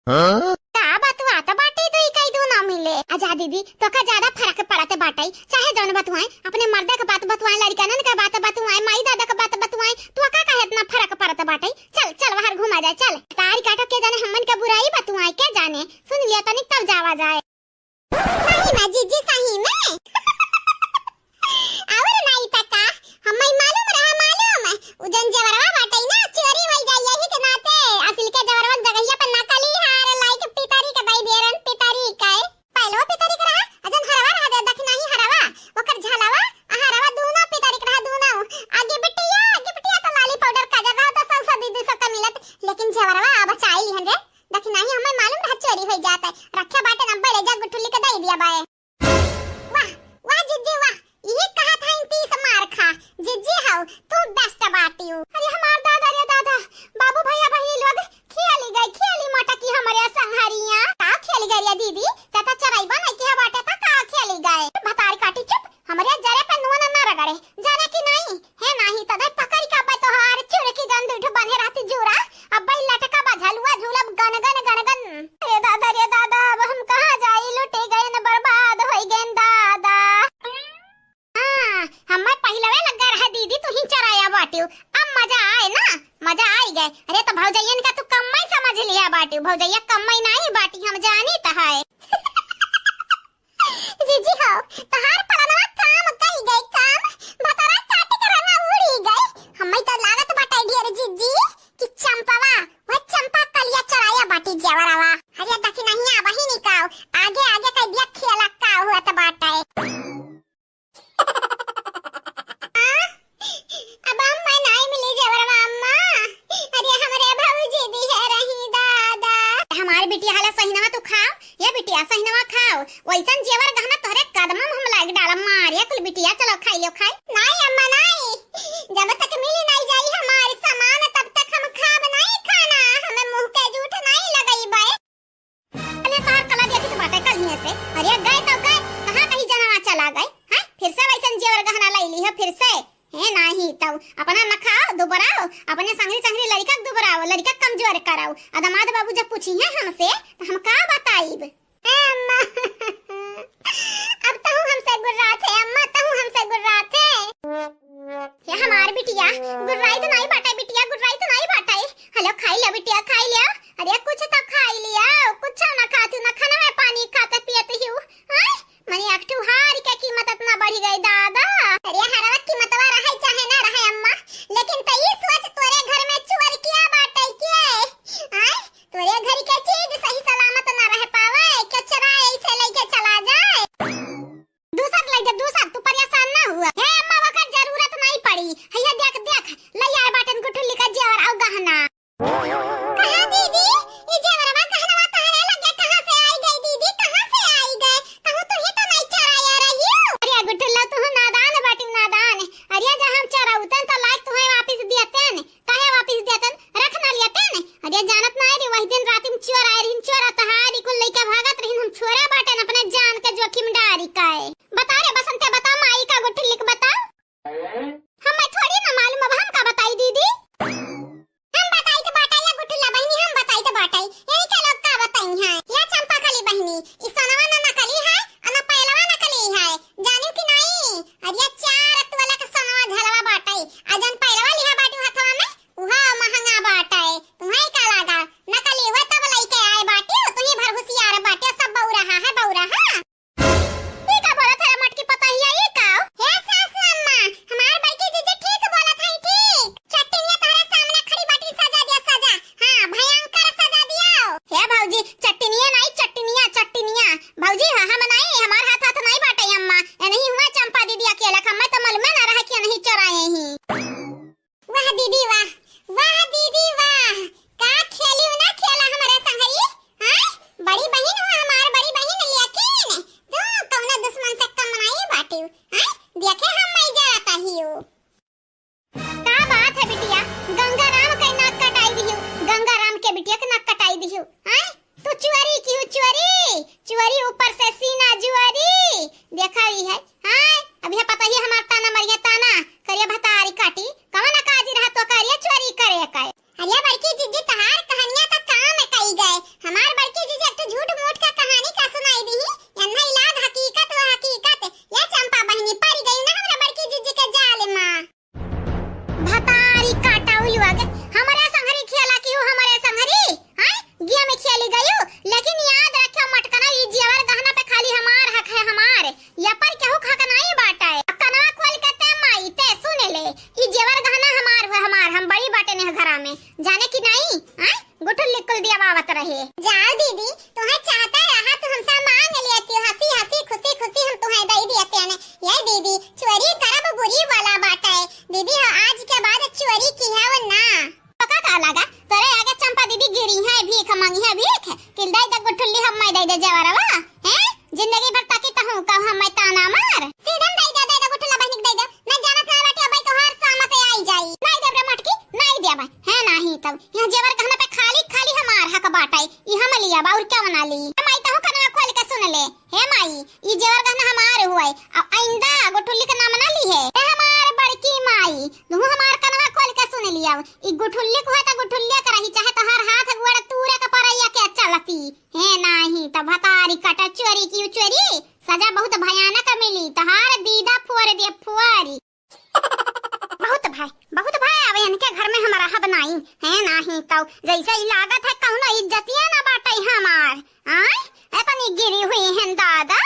हाँ? का बतुआ त बाटे, दुई कई दू ना मिले। अच्छा दीदी, तोका ज्यादा फरक पड़त बाटे, चाहे जौन बतुआए, अपने मर्दे के बात बतुआए, लड़िकनन के बात बतुआए, माई दादा के बात बतुआए, तोका काहे इतना फरक पड़त बाटे? चल, चल बाहर घूमा जाए, चल। तारी काटो के जाने हमन के बुराई बतुआए, के जाने? सुन लिया तनिक तब जावा जाए। सही में जीजी, सही में। और नाई त का, हम्मे मालूम रहा, मालूम। उ जौन जेवरवा बाटे ना, चोरी होई जाई, यही के नाते असिल के जेवरवा के जगहिया पे नकली हार लाई के पितरी के दई दिए रहन, पितरी के। पहलो पितरी के रहा, आ जौन हरवा रहा दे, दखिनाही हरवा, ओकर झलवा, आ हरवा दूनो पितरी के रहा, दूनो। आ गिबिटिया, गिबिटिया तो लाली पाउडर काजर रहा, तो सौ सौ दीदी सबका मिलत, लेकिन जेवरवा अब बचाई लिहन रे। दखिनाही हम्मे मालूम रहा चोरी होई जात है। रखे बाटे न, बड़े जा गुठुल्ली के दई दिया बाए। वाह, वाह जिज्जी वाह, इही कहत हईन तीस मार खा। जिज्जी हऊ, तू best बाटिउ। अरे हमार दादा रे दादा, बाबू भैया बहिनी लोग, खेली गई, खेली मटकी हमरे संघरिया। भौजैया कम्मै नाई बाटी, हम जानी त है। जीजी हो, तहार पलनवा काम कई गई काम, भतरा काट के रंगा उड़ी गई। हम्मै त लागत बाटे ढेर जीजी कि चंपवा, वह चंपा कलिया चढ़ाया बाटी जेवरवा। अरे दखिनहिया बहिनी काव, आगे आगे कह दिया खेला का हुआ त बाटे। अब अम्मा नाई मिली जेवरवा अम्मा। अरे हमरे भौजी दिहे रही दादा। हमार बिटिया हला सहिनवा तू खाओ, ये बिटिया सहिनवा खाओ। वैसन जेवर गहना तोहरे कदम में हम लाग डालम मारिया कुल बिटिया, चलो खाई लो खाई। नाई अम्मा नाई, जब तक मिली नाई जाई हमार सामान तब तक हम खाब नाई खाना, हमें मुंह के जूठ नाई लगई बे। अरे तोहार कला देखी तो बाटे कल हियां से। अरे गए तो गए, कहाँ कहीं जनवा चला गए? हैं? फिर से वैसन जेवर गहना लाई ली हो फिर से? हे नाही तौ, अपना न खाओ, दुबराओ, अपने संगरी संगरी लड़िका के दुबराओ, लड़िका के कमजोर कराओ। आ दामाद बाबू जब पूछी है हमसे, तो हम का बताइब? हे अम्मा, अब तहु हमसे गुर्रात है, अम्मा तहु हमसे गुर्रात है। हे हमार बिटिया, गुर्राई तो नाई बाटे बिटिया, गुर्राई तो नाई बाटे। हेलो, खाई लो बिटिया, खाई लो। अरे कुछ तो खाई लिया, कुछ ना खाती, ना खाना में पानी खाते पियत ही हूँ। हाँ? मने एक ठो हार के कीमत इतना बढ़ी गई दादा। अरे हरवा कीमतवा रहे चाहे ना रहे अम्मा, लेकिन त ई सोच तोरे घर में चोर किया बाटे के? आय, तोरे घर के चीज सही सलामत ना रह पावे, के चोराए ऐसे लेके चला जाए। दूसर ले जा, दूसर, तू परेशान ना हुआ। हे अम्मा, वकर जरूरत नहीं पड़ी, हैया देख, देख, ले आए बाटन गुठुल्ली का जेवर और गहना। कहाँ दीदी, ई जेवरवा गहनवा तहरे लगे कहाँ से आई गए दीदी, कहाँ से आई गए? कहूँ तू ही तो नहीं चराया रही हो। अरे गुठुल्ला, तू नादान बाटी नादान। अरे जब हम चराउतन तो लाज तुहे वापिस दियतन, काहे वापिस दियतन? रख ना लियतन। अरे जानत ना रे, वही दिन रात में चोर आए रहिन, चोर तहारी कुल लइका भागत रहिन, हम छोरा बाटन अपने जान के जोखिम डारी काए। बता रे बसंते, बता माई का गुठुल्ली के बता। हमें थोड़ी ना मालूम, अब हम का बताई दीदी? हम बताई तो बाटाई या गुठुल्ला बहिनी, हम बताई तो बाटाई। यही के लोग का बताई हैं? या चंपा कली बहिनी, ई सोनवा ना नकली है, और ना पैलवा नकली है। जानियो कि नहीं? अरे या चार तोला के सोनवा झलवा बाटाई, आ जन पैलवा लिहा बाटू हथवा में, उहा महंगा बाटाई। तुम्हें का लागा? नकली हुआ तब लइके आए बाटू, तुम्हें भर होशियार बाटू, सब बौरा है, बौरा है। ई का बोलत है मटकी पतहिया, ई का? हे सासू अम्मा, हमार बड़की जीजी ठीक बोलत है, ठीक। चट्टिनिया तोहरे सामने खड़ी बाटी, सजा दिया, सजा। हाँ, भयंकर सजा दिया। हे भौजी, चट्टिनिया नहीं, चट्टिनिया, चट्टिनिया। भौजी, हाँ, हम नहीं, हमार हाथ, हाथ नहीं बाटे अम्मा। ए नहीं हुआ चंपा दीदी अकेला, हमें तो मालूम ना रहा कि नहीं चोराए ही। वाह दीदी वाह, वाह दीदी वाह, का खेली ना खेला हमरे संगरी, हाँ? बड़ी बहिन हो हमार, बड़ी बहिन, लेकिन तू कौनो दुश्मन से कम नहीं बाटू, हाँ? देखे हम नहीं जरत ही हो। का बात है बिटिया, गंगाराम के नाक कटाई दिहू, गंगाराम के बिटिया के नाक कटाई दिहू, हाँ? तू चुअरी की हूँ, चुअरी, चुअरी ऊपर से सीना जुअरी। देखा ही है, हाँ, अभी है पता ही हमार ताना मरिया ताना, करिया भतारी काटी, कवन काजी रहा तो करिया चुअरी करे का। अरे बड़की जीजी तहार कहनिया तो काम कई गए। हमार बड़की जीजी एक ठो झूठ मूठ का कहानी का सुनाई दी, यन्ना इलाज हकीकत वो हकीकत। या चंपा बहिनी पड़ गई ना हमरा बड़की जीजी के जाल मा। भतारी काटा उलुआ के, हमरे संघरी खेला की हो, हमरे संघरी, हाँ? गिया में खेली गयू, लेकिन याद रखियो मटकना, ई जेवर गहना पे खाली हमार हक है, हमार, या पर केहू के हक नहीं बाटे। अब कनवा खोल के ते माई, ते सुन ले, ई जेवर गहना हमार हुए, हमार, हम बड़ी बाटे ने घरा में, जाने की नहीं, हाँ? गुठुल्ली कुल दियावावत रहे। जाओ दीदी, तुम्हें चाहता रहा तो हमसे मांग लेती हो, हंसी हंसी खुशी खुशी हम तुम्हें दे देते हैं। ये दीदी, चोरी करब बुरी वाला बात है। दीदी हो, आज के बाद चोरी की है वो ना। पका का लगा? तोरे आगे चंपा दीदी गिरी है, भीख मांगी है, भीख। किल दे दे गुठुल्ली, हम मैं दे दे जेवरवा, हैं? जिंदगी भर ताकी तहूँ का हम मैं ताना मार। सीधन दे दे, दे दे गुठुल्ला बहिनी के दे दे। मैं जानत ना बाटी, अब तोहार सामत आई जाई। नहीं देब रे मटकी, नहीं देब। है नाही तब। यह जेवर गहना पे खाली, खाली हमार हक बाटे। ई हम लिया बा, और क्या बना ली? ए माई, तहूँ कनवा खोल के सुन ले। हे माई, ई जेवर गहना हमार हुए। अब आइंदा गुठुल्ली के नाम ना ली है। ए हमार बड़की माई, तू हमार कनवा खोल के सुन लिया। ई गुठुल्ली को है तो गुठुल्ली के रही, चाहे तोहार हाथ गोड़ तूरे के परैया के चलती। हे नाही तो भतारी कटा चोरी की चोरी, सजा बहुत भयानक मिली, तोहार दीदा फोड़ दे फोरी। बहुत भय, बहुत भय, अब इनके घर में हम रहब नाही, हे नाही तो। जैसे ई लागत है कौनो इज्जतिया ना बाटे हमार। आय, एतनी गिरी हुई हैं दादा,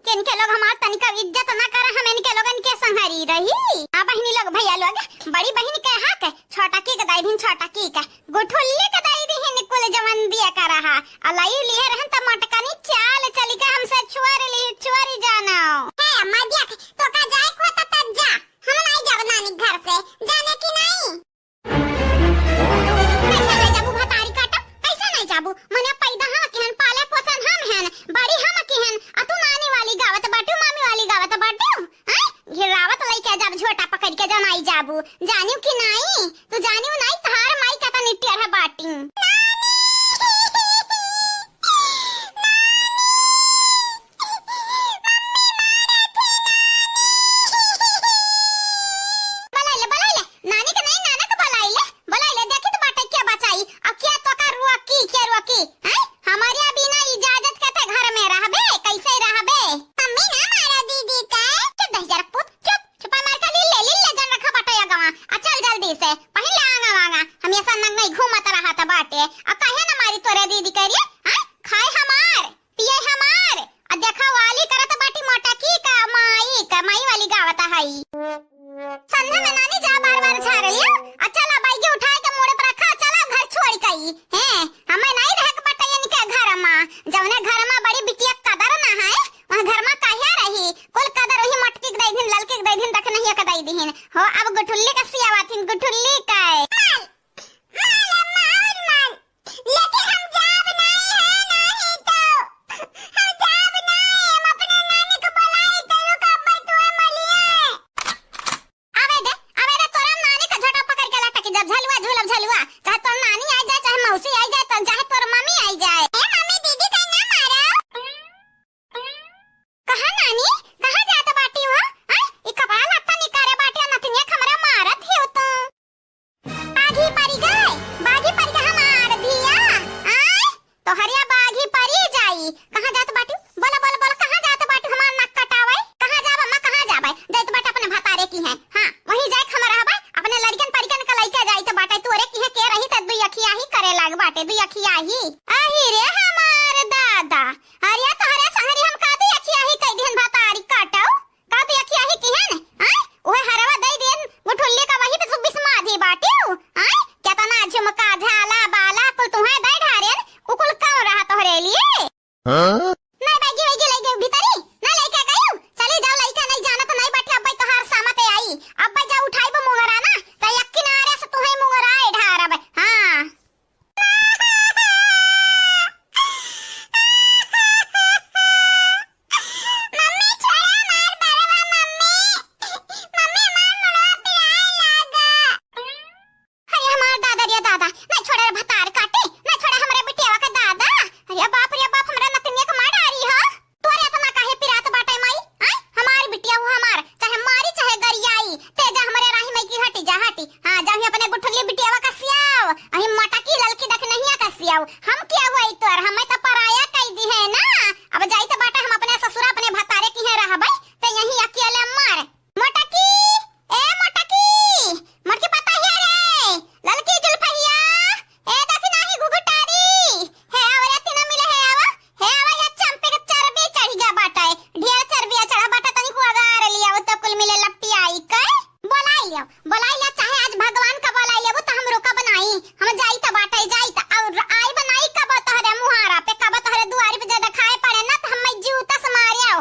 कि इनके लोग हमार तनिका इज्जत ना करे, हम इनके लोगन के संहरी रही। आ बहिनी लोग, भैया लोग, बड़ी बहिन के हक, छोटकी के दई दिन, छोटकी के, गुठुल्ली के दई दिन कुल जवन दिया का रहा। आ लई लिए रहन त मटकनी चाल चली के हमसे चोर ली, चोरी जानो। हे अम्मा देख, तो का जाए को त तब जा, हम नहीं जाब नानी घर से, जाने की नहीं? कैसे नहीं जाबू भतारी काटब? कैसे नहीं जाबू? मने पैदा हम किहन, पाले पोसन हम हन, बड़ी हम किहन, आ तू नानी वाली गावत बाटू, मामी वाली गावत बाटू? हैं? घिरावत लइके जब झोटा पकड़ के जनाई जाबू, जानियो कि नाई? तू जानियो नाई, तहार माई का तनी टेढ़ा बाटी। बोलाइले, बोलाइले, नानी के नहीं, नाना के बोलाइले, बोलाइले, देखी तो बाटे के बचाई, अब के तोका रोकी, के रोकी, हैं? हमारे बिना इजाजत के ते घर में रहबे, कैसे रहबे? मम्मी ना मारा दीदी के। चुप दहिजर पूत, चुप, चुपा मार के लीले, लीले जन रखा बाटे या गवा। आ चल जल्दी से, पहिन ले आंगा वांगा, हम ऐसा नंगई घूमत रहत बाटे। आ काहे ना मारी तोरे दीदी के रे, हैं? खाए हमार, पिए हमार, आ देखा वाली करत बाटी मोटकी का माई का, माई वाली गावत हई। संध्या में नानी जा बार बार झाड़ लियो, आ चला बैगी उठाए के मोड़े पर रखा, चला घर छोड़ के आई। हैं, हमें नहीं रह के बाटे इनके घर मा, जौने घर मा बड़ी बिटिया कदर ना है, वहाँ घर मा काहे रही? कुल कदर वही मोटकी के दई दिन, ललकी के दई दिन, दखनहिया के दई दिन। हो, अब गुठुल्ली का सियावा थिन, गुठुल्ली का। माल, माल, माल, माल। लेकिन हम जाब नहीं है, नहीं तो। हम जाब नहीं, हम अपने नानी को बुलाई, तेरू का अब्बा तुहे मलिए। आवे दे, आवे दे, तोरा नानी का झोटा पकड़ के लटक जब झलुआ झूलब झलुआ, चाहे तोर नानी आई जाए, चाहे मौसी आई जाए, तो चाहे तोर मम्मी आई जाए। ए मम्मी, दीदी कहीं ना मारो। कहाँ नानी, कहाँ जात बाटी हो? आय, ई कपड़ा लत्ता निकारे बाटी, नतनिया हमरा मारत ही हो तो। बाघी परी गए, बाघी परी गए हमार धिया। आय, तोहरिया बाघी परी जाई। कहाँ जात बाटू? बोला, बोला, बोला, कहाँ जात बाटू हमार नाक कटावे? कहाँ जाब अम्मा, कहाँ जाबे? जाइत बाटे अपने भतारे किहे। हाँ, वहीं जाए हम रहबे, अपने लड़िकन परिकन के लइके जाइत बाटे। तोरे किहे के रही त दुई अखिया ही करे लाग बाटे, दुई अखिया ही। आही रे हमार दादा, अरे तोहरे संहरी हम का दुई अखिया ही कह दिहन भतारी काटो। का तू अखिया ही किहन? आय? उहे हरवा दई देन, गुठुल्ली का वही पे तू बिस्माधी बाटिउ। आय? केतना झुमका, झाला, बाला, कुल तुहे दई ढारेन, उ कुल कम रहा तोहरे लिए। हाँ? नहीं बैगी, वैगी लई गई भीतरी, ना लइके गयू। चली जाओ लइके, नहीं जाना तो नहीं बैठे, अब्बे तोहार सामते आई। अब्बे जा उठाई बो मुंगरा ना, तो एक किनारे से तुहे मुंगरा ढारब। हाँ। मम्मी, छोड़ा हमार बरवा, मम्मी। मम्मी, हमार मुड़वा पिराए लागा। अरे हमार दादा रे दादा, नहीं छोड़े रे भतार काटे, नहीं छोड़े हमरे बिटियावा के दादा। अरे बाप रे बाप, हमरा नतनिया के मार डारी हो। तोरे इतना काहे पिरात बाटे माई? आय, हमार बिटिया हो हमार, चाहे मारी चाहे गरियाई, ते जा हमरे राही में की हटी जा हटी। हाँ, जा ही अपने गुठुल्ली बिटियावा का सियाव, अही मोटकी ललकी दखनहिया का सियाव। हम क्या हुई तोर, हमें तो पराया कई दिहे ना। अब जाइत बाटे हम अपने ससुरा अपने भतारे किहे रहबे, ते यहीं अकेले मर। मोटकी, ए मोटकी, मोटकी पता है रे, ललकी जुल्फहिया, ए देखी नाही घुघुटारी, हे आवा या तीनों मिले, हे आवा, हे आवा या चंपे के चर्बी चढ़ गया बाटे, ढेर चर्बी चढ़ा बाटे, तनी को अगार लिया, वो तो कुल मिले लपटी आई के। बोलाई लियो, बोलाई लियो, चाहे आज भगवान का बोलाई लियो, तो हम रुकब नाही, हम जाई त बाटे, जाई त, और आई बनाई कब तोहरे मुहारा पे, कब तोहरे दुआरी पे जे देखाए पड़े ना, तो हम मैं जूता से मारियो।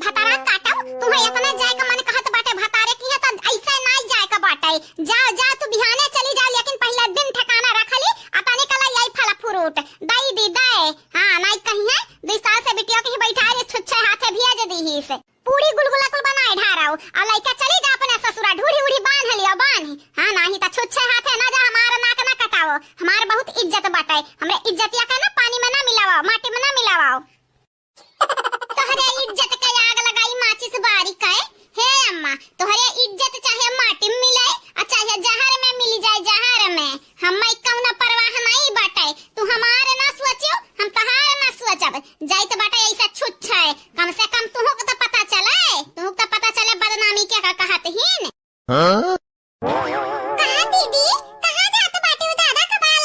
भतारा काटब, तुम्हें इतने जाए के मन कहत बाटे भतारे किहे, त ऐसे नाई जाए के बाटे। जा, जा, तू बिहाने चली जा, लेकिन पहले दिन ठिकाना रख ली, आ तनी कला यही फल फ्रूट दई दी, दे। हाँ, नाई कहीं है, दुई साल से बिटिया कहीं बैठा रे, छुच्छे हाथे भेज दी ही से। पूरी गुलगुला कुल बनाए ढाराओ, आ लइका चली जा अपने ससुरा, ढूढ़ी उढ़ी बांध लियो, बांध। हाँ, नाही त छुच्छे हाथे ना जा, हमार नाक ना कटाओ, हमार बहुत इज्जत बाटे, हमरे इज्जतिया के ना पानी में ना मिलावाओ, माटी में ना मिलावाओ। तोहरे इज्जत के आग लगाई माचिस बारी के। हे अम्मा, तोहरे इज्जत चाहे माटी में मिले, आ चाहे जहर में मिल जाए, जहर में, हमें कौनो परवाह नहीं बाटे। तू हमार ना सोचियो, हम तहार ना सोचब। जाइत बाटे ऐसा छुच्छे, कम से कम तुहू के तो पता चले, तुहू के तो पता चले बदनामी के का कहत हीन। हाँ? कहाँ दीदी, कहाँ जात बाटे? उ दादा का बाल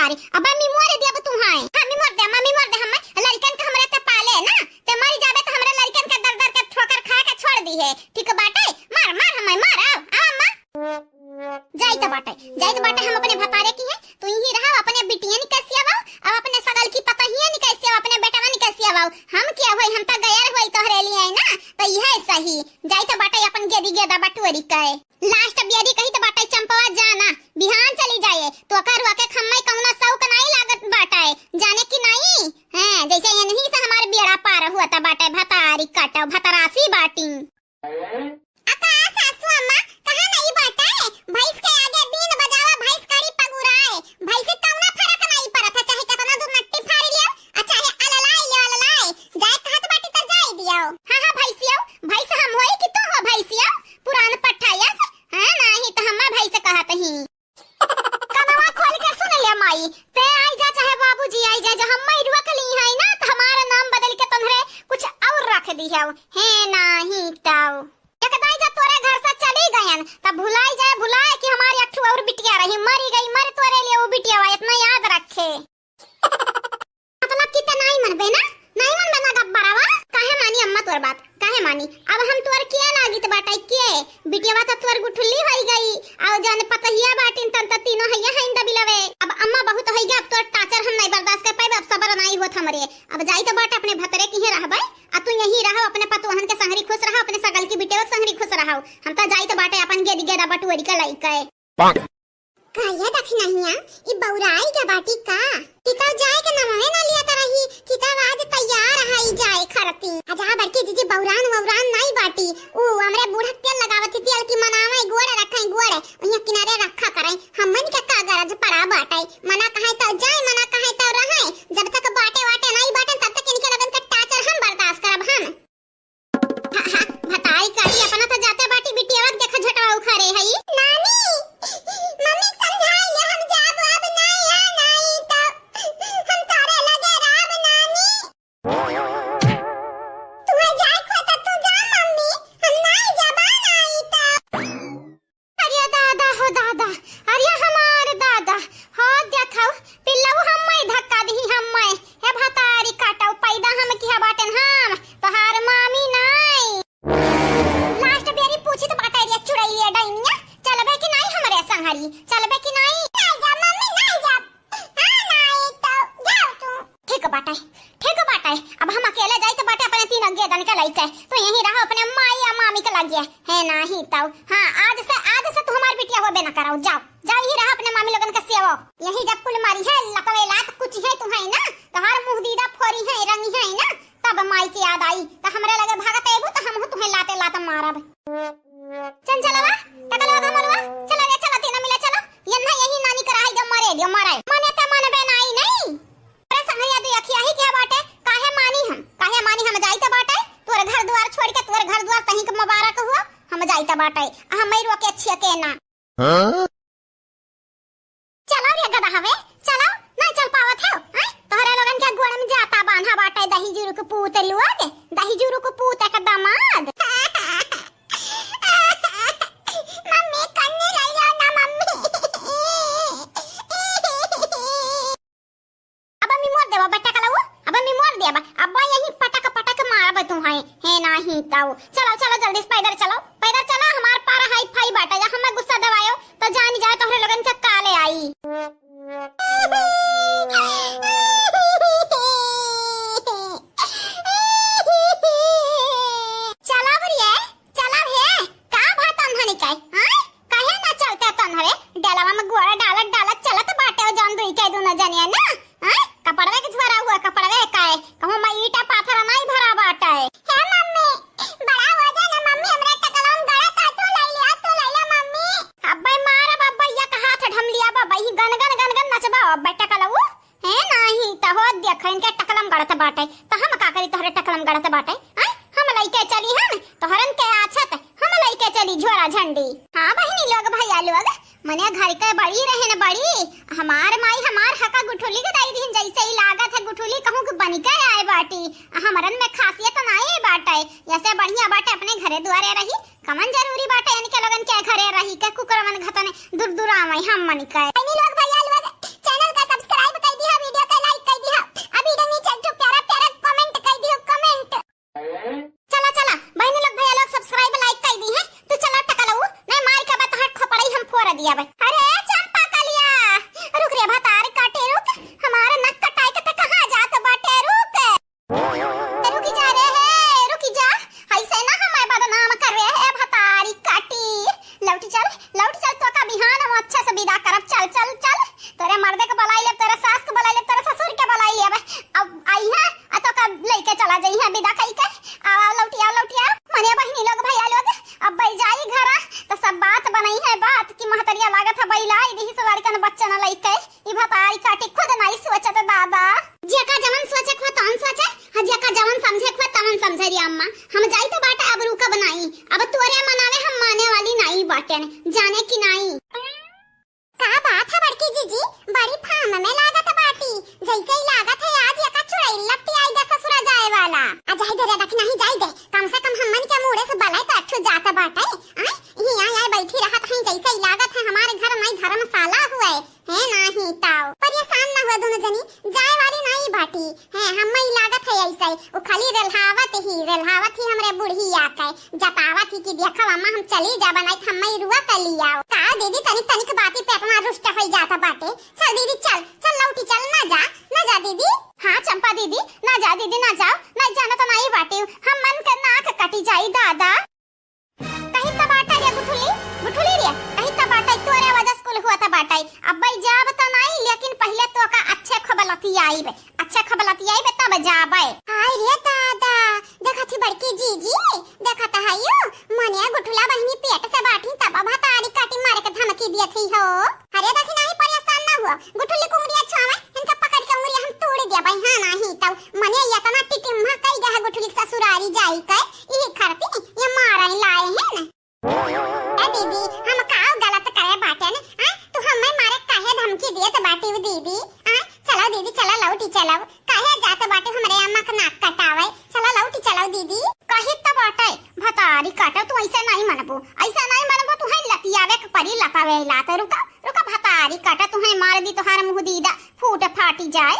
अरे, अब मम्मी मोर दिया तू, हाँ, मम्मी मोर दे, मम्मी मोर दे, हम लड़कन के हमरे ते पाले ना, ते मरी जाबे तो हमरे लड़कन के दर दर के ठोकर खा के छोड़ दी है, ठीक बाटे? मार, मार, हमें मार, आओ, आओ अम्मा। जाइत बाटे, जाइत बाटे हम अपने भतारे किहे, तू यहीं रहो, अपने बिटियन के सियावाओ, अब अपने सगल की पतहियन के सियावाओ, अपने बेटवन के सियावाओ। हम क्या होई, हम तो गैर होई तोहरे लिए ना, तो यह सही। जाइत बाटे अपन गेदी गेदा बटोरी के। लास्ट बियरी कही तो बाटे चंपवा जाना, बिहान चली जाए, तो ओकर रुआ के खम्मे कौनो शौक नाई लागत बाटे, जाने की नाई? हैं, जैसे यहीं से हमार बेड़ा पार हुआ था बाटे, भतारी काटो, भतरासी बाटी। अका सासू अम्मा, कहाँ नहीं बाटे? भैंस के आगे बीन बजावा, भैंस करी पगुराए। भैंसी तौना फरक नहीं पड़त है, चाहे केतना दूर नट्टी फाड़ लियो, आ चाहे अललाए लियो, अललाए। जाए कहत बाटी त जाए दियो। हाँ, हाँ, भैंसियो, भैंस हम होई कि तू हो भैंसियो? पुरान पट्ठा यस, हाँ, नाही त हम्मा भैंस कहत ही। कनवा खोल के सुन ले माई, ते आई जा चाहे बाबूजी आई जा, जो हम मई रुआ के ली है ना, तो हमारा नाम बदल के तोहरे कुछ और रख दी है, हे नाही ताऊ। एक दाई जा तोरे घर से चली गयन, तब भुलाई जाए, भुलाए कि हमारी एक ठो और बिटिया रही, मरी गई, मर तोरे लिए वो बिटिया, इतना याद रखे। मतलब कि ते नाई मनबे ना, नाई मनबे ना गब्बरवा। काहे मानी अम्मा तोर बात, काहे मानी? अब हम तोर के लागित बाटे के? बिटियावा त तोर गुठुल्ली होई गई, और जौन पतहिया बाटिन तन त तीनों हैया हैं दबिलवे। अब अम्मा बहुत होई गया, अब तोर टाचर हम नहीं बर्दाश्त कर पाइबे, अब सबर नाई होत हमरे। अब जाई तो बाटे अपने भतरे किहे रहबे, आ तू यहीं रहो, अपने पतोहन के संगरी खुश रहो, अपने सगल की बिटिया के संगरी खुश रहो। हम तो जाई तो बाटे अपन गेदी गेदा बटुअरी का लई के। का ये दखिनहिया, ई बौराई के बाटी का? कि तब जाए के नमवे ना लिया त रही, कि तब आज तैयार है ई जाए खरती। आ जहाँ बड़की जीजी बौरान वौरान नाई बाटी, ऊ हमरे बूढ़ा तेल लगावत थी, तेल की मनावे गोड़ रखे गोड़, उहिया किनारे रखा करे। हमन के का गरज पड़ा बाटे, मना कहे तो जाए, मना कहे तो रहे। जब तक बाटे वाटे नाई बाटे, तब तक इनके लगन के टाचर हम बर्दाश्त करब हम। हा, हा, भताई काटी अपना तो जाते बाटी बिटियावा के देखा झटवा उखरे हई। नानी, मम्मी समझाई ले, हम जाब अब नाई, आ नाई तो हम तोरे लगे रहब नानी। तू जाए को तो तू जा मम्मी, हम नाई जाबा नाई तो। अरे दादा हो दादा, अरे हमार दादा, हो देखौ, पिल्लऊ हम्मै धक्का दिही हम्मै। हे भतारी काटौ, पैदा हम किहा बाटेन हम, तोहार मामी नाई। लास्ट बेरी पूछित बाटे रे चुड़ैलिया डाइनिया, चलबे कि नाई हमरे संगरी, चलबे कि नाई? नाई जा मम्मी, नाई जा। हाँ, नाई तो जाओ तू। ठीक बाटे, ठीक बाटे। अब हम अकेले जाइत बाटे अपने तीनों गेदन के लइके। तू यहीं रहो अपने माई या मामी के लगे। हे नाही तो। हाँ, आज से, आज से तू हमार बिटिया होबे न करो। जाओ, जाओ यहीं रहो अपने मामी लोगन के सेवो। यहीं जब कुल मारी है, लतवे लात कुछ है तू है ना, तोहार मुँह दीदा फोरी है, रंगी है ना, तब माई के याद आई, त हमरे लगे भागत अइबू, त हमहू तुहे लाते लात मारब। चंचलवा, टकलवा, घमलवा, चलो रे, चलो, तीनों मिले चलो। ये ना यही नानी कराई जो मरे, जो मरे। मने त मनबे नाई, नहीं। अरे संगरिया, तू अखिया ही क्या बाटे? काहे मानी हम? काहे मानी हम? जाइत बाटे, तोर घर द्वार छोड़ के, तोर घर द्वार तहीं के मुबारक हुआ, हम जाइत बाटे। आ हम मइरुआ के अच्छी के ना। हाँ? चलो रे गदहवे, चलो, ना चल पावत हो, हैं? तोहरे लोगन के गोड़ में जाता बांधा बाटे, दही जुरुक पूत लोग, दही जुरुक पूत एक दामाद। मम्मी, कन्नी लइया ना मम्मी। अब मम्मी मोर देबा बट्टा कलऊ, अब मम्मी मोर देबा, अब यही पटक पटक मारब तू है, हे नाही ताऊ। चलो, चलो, जल्दी से पैदल चलो, पैदल चलो, हमार पारा हाई फाई बाटा, या हमें गुस्सा दवायो, तो जानी जाए तोहरे लोगन के काले आई। चलो बुढ़िया, चला भे, का भा तन्हनी के, हाँ? काहे ना चलते तन्हरे? डलवा में गोड़ डालत डालत चलत बाटे, जौन दुई के दुनो जनिया ना, हाँ? कपड़वे के झोरा हुआ, कपड़वे का है, कहूँ मैं ईटा पाथर नाई भरा बाटे। हे मम्मी, बड़ा हो जा ना मम्मी, हमरा टकलवा में गड़ा का तू ले लिया, तू ले लिया मम्मी। अब्बे मारब, अब्बे या कहा था ढमलिया बाबा, ही गन गन गन गन नचबा, अब्बे टकलऊ। हे नाही, त हो देख, इनके टकलम गड़त बाटे, त हम का करी तोहरे टकलम गड़त बाटे? आय, हम लइके चली हम, तोहरन के आछत, हम लइके चली झोरा झंडी। हाँ बहिनी लोग, भैया लोग, मने घर के बड़ी रहे न बड़ी, हमार माई हमार हका गुठुली के दई दिहिन, जैसे ही लागत है गुठुली कहूँ के बनी के आए बाटी, हमरन में खासियत नाई बाटे, जैसे बढ़िया बाटे अपने घरे दुआरे रही, कमन जरूरी बाटे इनके लोगन के घरे रही के कुकुरवन घतन दुरदुरावै हमन के। बहिनी लोग, भैया लोग, चैनल का सब्सक्राइब तोरे मर्दे के बलाई लेब, तोरे सास के बलाई लेब, तोरे ससुर के बलाई लेब। अब आई है, आ तो कब लइके चला जाई है, विदा कई के। आवा, लौटिया, लौटिया। मने बहिनी लोग, भैया लोग, अब बई जाई घरा, तो सब बात बनई है, बात कि महतरिया लागत है, बइलाई दिही से लड़कन बच्चन लइके। ई भतारी काटी खुद नाई सोचत दादा। जेका जवन सोचे के हुआ तवन सोचे, हाँ, जेका जवन समझे के हुआ तवन समझे रे अम्मा। हम जाई तो बाटे, अब रुकब नाई, अब तोरे मनावे हम माने वाली नाई बाटेन, जाने की नाई। का बात है बड़की जीजी, बड़ी फाम में लागत बाटी, जैसे ही लागत है आज एका चुड़ैल लपटी आई गा ससुरा जाए वाला। आ जाए दे रे, देखी नहीं जाए दे, कम से कम हमन के मुड़े से बलाए तो अच्छो जात बाटे। आय, हियाँ आए बैठी रहत हैं, जैसे ही लागत है हमारे घर में धर्मशाला हुए है, नाही ताऊ। परेशान ना हुआ दोनों जनी, जाए वाली नाई बाटी है, हम ही लागत है ऐसे। उ खाली रेलहावत ही, रेलहावत ही हमरे बुढ़िया के, जतावत ही कि देखो अम्मा, हम चली जाबा, नाई तो हम ही रुआ कर लिया। का दीदी, तनिक तनिक बाती पे इतना रुष्ट हो जाता बाटे। चल दीदी, चल, चल लौटी, चल, ना जा, ना जा दीदी। हाँ चंपा दीदी, ना जा दीदी, ना जाओ, ना जाना तो नाई बाटी, हमन के नाक कटी जाई दादा। कही त बाटै रे गुठुली, गुठुली रे, कही त बाटै, तोरे वजह से कुल हुआ त बाटै। अब्बै जाब त नाई, लेकिन पहिले तोका अच्छे खूब लतियाइबे, अच्छे खूब लतियाइबे तब जाबै। हाय रे दादा, देखत ही बड़की जीजी, देखत हयू, मने गुठुला बहिनी पेट से बाटी तब भतारी काटी मारे के धमकी दियत ही हो। अरे देखी नहीं, परेशान ना हुआ, गुठुली कुंगरिया छावे, इनका पकड़ के उंगरिया हम तोड़ देबै, हाँ नहीं तौ। मने इतना टिटिम्हा कई गया है गुठुली के ससुरारी जाई के, इही खरती ये मारन लाए हैं ना। ए दीदी, हम काव गलत करे बाटेन, हाँ? तू हमें मारे काहे धमकी देत बाटी दीदी, हाँ? चलो दीदी, चलो लौटी चलो, काहे जात बाटे हमरे अम्मा के नाक कटावे, चलो लौटी चलो दीदी। कही त बाटे, भतारी काटो, तू ऐसे नहीं मनबो, ऐसे नहीं मनबो, तू है लतियावे के परी लतावे लाते, रुका, रुका, भतारी काटा, तू है मार दी, तोहार मुँह दीदा फूट फाटी जाए।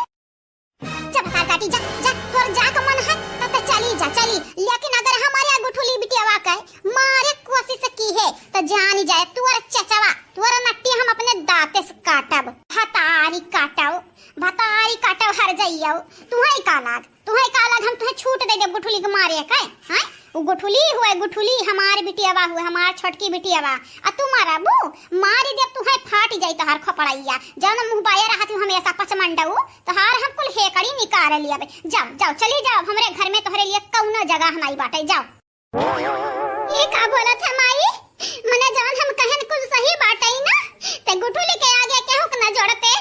जा भतार काटी, जा, जा, तोर जा के मन है, तब तो चली जा, चली। लेकिन अगर हमारे गुठुली बिटियावा के मारे कोशिश की है, तो जानी जाए, तोर चचवा, तोर नट्टी हम अपने दांते से काटब। भतारी काटो, भतारी काटो, हर जाइयो। तुहै का लाग, तुहै का लाग, हम तुहै छूट दे देब गुठुली के मारे के, हैं? उ गुठुली हुए, गुठुली हमार बिटियावा हुए, हमार छोटकी बिटियावा। आ तू मारबू, मारी देब, तुहै फाट जाई तोहार खोपड़ैया। जौन मुँह बाया रहत हूँ हमेशा पचमंडऊ, तोहार हम कुल हेकड़ी निकाल लियाबे। जाओ, जाओ, चली जाओ, हमरे घर में तोहरे लिए कौनो जगह नहीं बाटे, जाओ। ये का बोलत है माई? मने जौन हम कहन कुल सही बाटे ना, ते गुठुली के आगे केहू के न जोड़ते,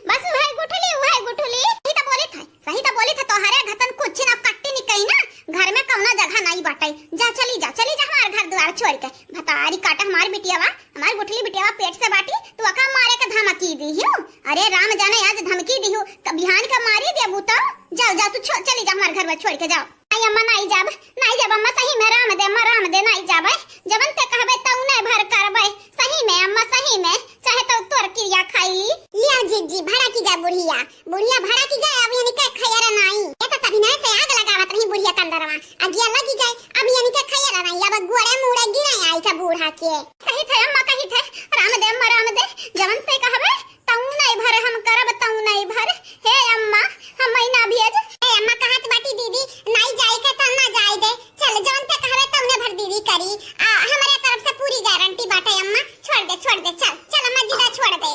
बस उहै गुठुली, उहै गुठुली। सही तो बोली थे, सही तो बोली थे, तोहरे घतन कुछ ना कट्टी निकई ना, घर में कौनो जगह नहीं बाटे। जा, चली जा, चली जा हमार घर द्वार छोड़ के। भतारी काटा हमार बिटियावा, हमार गुठली बिटियावा पेट से बाटी, तू ओका मारे के धमकी दी हियो। अरे राम जाने आज धमकी दी हो, क-, बिहान का मारी देबू तो। जाओ, जाओ, तू छो-, चली जा हमार घर छोड़ के, जाओ। आई अम्मा, नाई जाब, नाई जाब अम्मा, सही में राम दे, अम्मा राम दे, नाई जाब। जवन ते कहबे तौने भर करबे, सही में अम्मा, सही में, चाहे तो तोर किरिया खाई ली। लिया जीजी, भड़की गै बुढ़िया, बुढ़िया भड़की गै, अब इनके खैर नाई। ये तो तभी नहीं से आग लगावत रही बुढ़िया कंदरवा, अगिया लगी गै, अब इनके खैर नाई, अब गोड़े मुड़े गिरे आई का बूढ़ा के। कही थे अम्मा, कही थे, राम दे अम्मा, राम दे, जवन ते कहबे तौने भर हम करब, तौने भर। हे अम्मा, हम ना भेज। ए अम्मा, कहत बाटी दीदी, नाई जाए के त ना जाए दे। चल, जवन ते कहबे तौने भर दीदी करी। आ, हमरे तरफ से पूरी गारंटी बाटे अम्मा। छोड़ दे, छोड़ दे, चल, चल अम्मा, जिद छोड़ दे।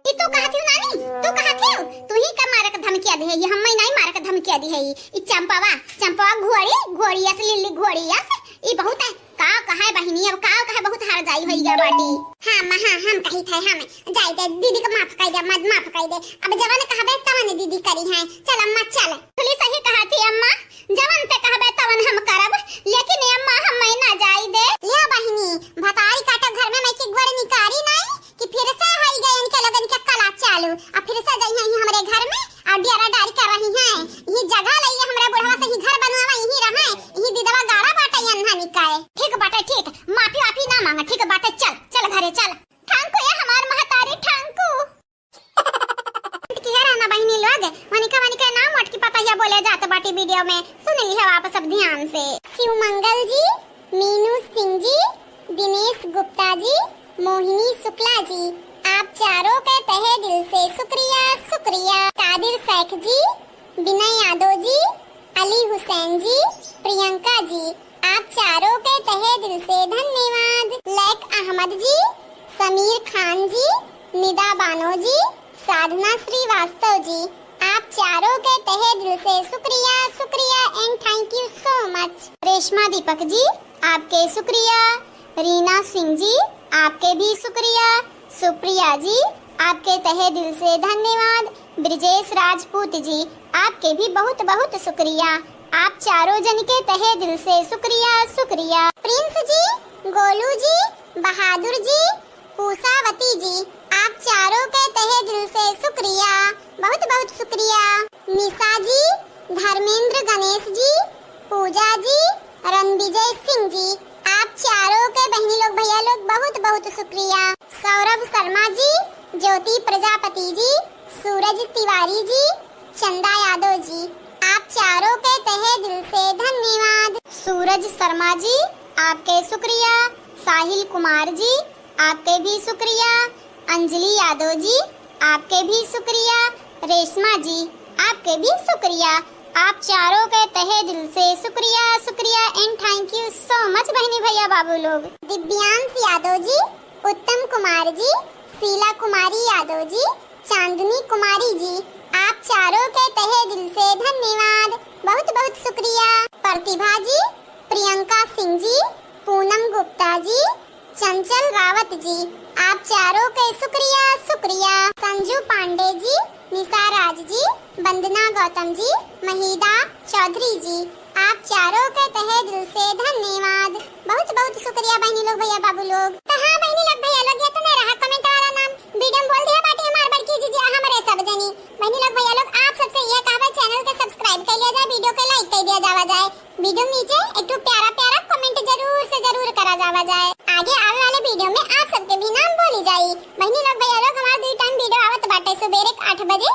ई तू कहत हूँ नानी, तू कहत हूँ, तू ही का मारे के धमकिया दी है, ये हम नहीं मारे के धमकिया दी है। ई चंपावा, चंपावा घोड़ी, घोड़ी अस लिल्ली घोड़ी अस, ई बहुत है। का कहे बहिनी, अब का कहे, बहुत हार जाई होई गया बाटी। हाँ अम्मा, हाँ, हम कही थे, हम जाए दे, दीदी के माफ कर दे, मत माफ कर दे। अब जवन कहबे तवन दीदी करी है। चल अम्मा, चल। गुठली सही कहा थी अम्मा, जवन ते कहबे तवन हम करब, लेकिन अम्मा हम ना जाई दे। या बहिनी, भतारी काटा घर में मैं की गोड़ निकारी नहीं कि फिर से होई गए इनके लगन के कला चालू, अब फिर से जाई है हमरे घर में। और डेरा डारी कर रही हैं। ये जगह लई है, हमरा बुढ़वा से ही घर बनवावा, यही रहे, यही दिदवा गाड़ा बाटे, ये अन्हा निकाय। ठीक बाटे, ठीक, माफी वाफी ना मांगा, ठीक बाटे, चल, चल घरे चल। ठांकू ये हमार महतारी, ठांकू। किहे रहना बहिनी लोग, वनिका, वनिका नाम मटकी पतैया बोले जात बाटी वीडियो में, सुन लिहे आप सब ध्यान से। शिव मंगल जी, मीनू सिंह जी, दिनेश गुप्ता जी, मोहिनी शुक्ला जी, आप चारों के तहे दिल से शुक्रिया, शुक्रिया। कादिर शेख जी, विनय यादव जी, अली हुसैन जी, प्रियंका जी, आप चारों के तहे दिल से धन्यवाद। लैक अहमद जी, समीर खान जी, निदा बानो जी, साधना श्रीवास्तव जी, आप चारों के तहे दिल से शुक्रिया, शुक्रिया and thank you so much। रेशमा दीपक जी, आपके शुक्रिया। रीना सिंह जी, आपके भी शुक्रिया। सुप्रिया जी, आपके तहे दिल से धन्यवाद। ब्रजेश राजपूत जी, आपके भी बहुत बहुत शुक्रिया। आप चारों जन के तहे दिल से शुक्रिया, शुक्रिया। प्रिंस जी, गोलू जी, बहादुर जी, पूसावती जी, आप चारों के तहे दिल से शुक्रिया, बहुत बहुत शुक्रिया। निशा जी, धर्मेंद्र, गणेश जी, पूजा जी, रणविजय सिंह जी, आप चारों के बहनी लोग, भैया लोग, बहुत बहुत शुक्रिया। सौरभ शर्मा जी, ज्योति प्रजापति जी, सूरज तिवारी जी, चंदा यादव जी, आप चारों के तहे दिल से धन्यवाद। सूरज शर्मा जी, आपके शुक्रिया। साहिल कुमार जी, आपके भी शुक्रिया। अंजलि यादव जी, आपके भी शुक्रिया। रेशमा जी, आपके भी शुक्रिया। आप चारों के तहे दिल से शुक्रिया, शुक्रिया and thank you so much बहनी भैया बाबू लोग। दिव्यांश यादव जी, उत्तम कुमार जी, शीला कुमारी यादव जी, चांदनी कुमारी जी, आप चारों के तहे दिल से धन्यवाद, बहुत बहुत शुक्रिया। प्रतिभा जी, प्रियंका सिंह जी, पूनम गुप्ता जी, चंचल रावत जी, आप चारों के शुक्रिया, शुक्रिया। संजू पांडे जी, निशा राज जी, वंदना गौतम जी, महिदा चौधरी जी, आप चारों के तहे दिल से धन्यवाद, बहुत बहुत शुक्रिया बहनी लोग, भैया बाबू लोग। तो हाँ बहनी लोग, भैया लोग, ये तो नहीं रहा comment वाला नाम, वीडियो में बोल दिया बाटी हमार बड़की जीजी, हमरे सब जनी। बहनी लोग, भैया लोग, आप सबसे ये कहबे, channel के subscribe कर लिया जाए, वीडियो के like कर दिया जावा जाए। वीडियो नीचे एक ठो प्यारा प्यारा comment जरूर से जरूर करा जावा जाए। आगे आवे वाले वीडियो में आप सबके भी नाम बोली जाई। बहनी लोग, भैया लोग, हमार दुई टाइम वीडियो आवत बाटे, सुबेरे के आठ बजे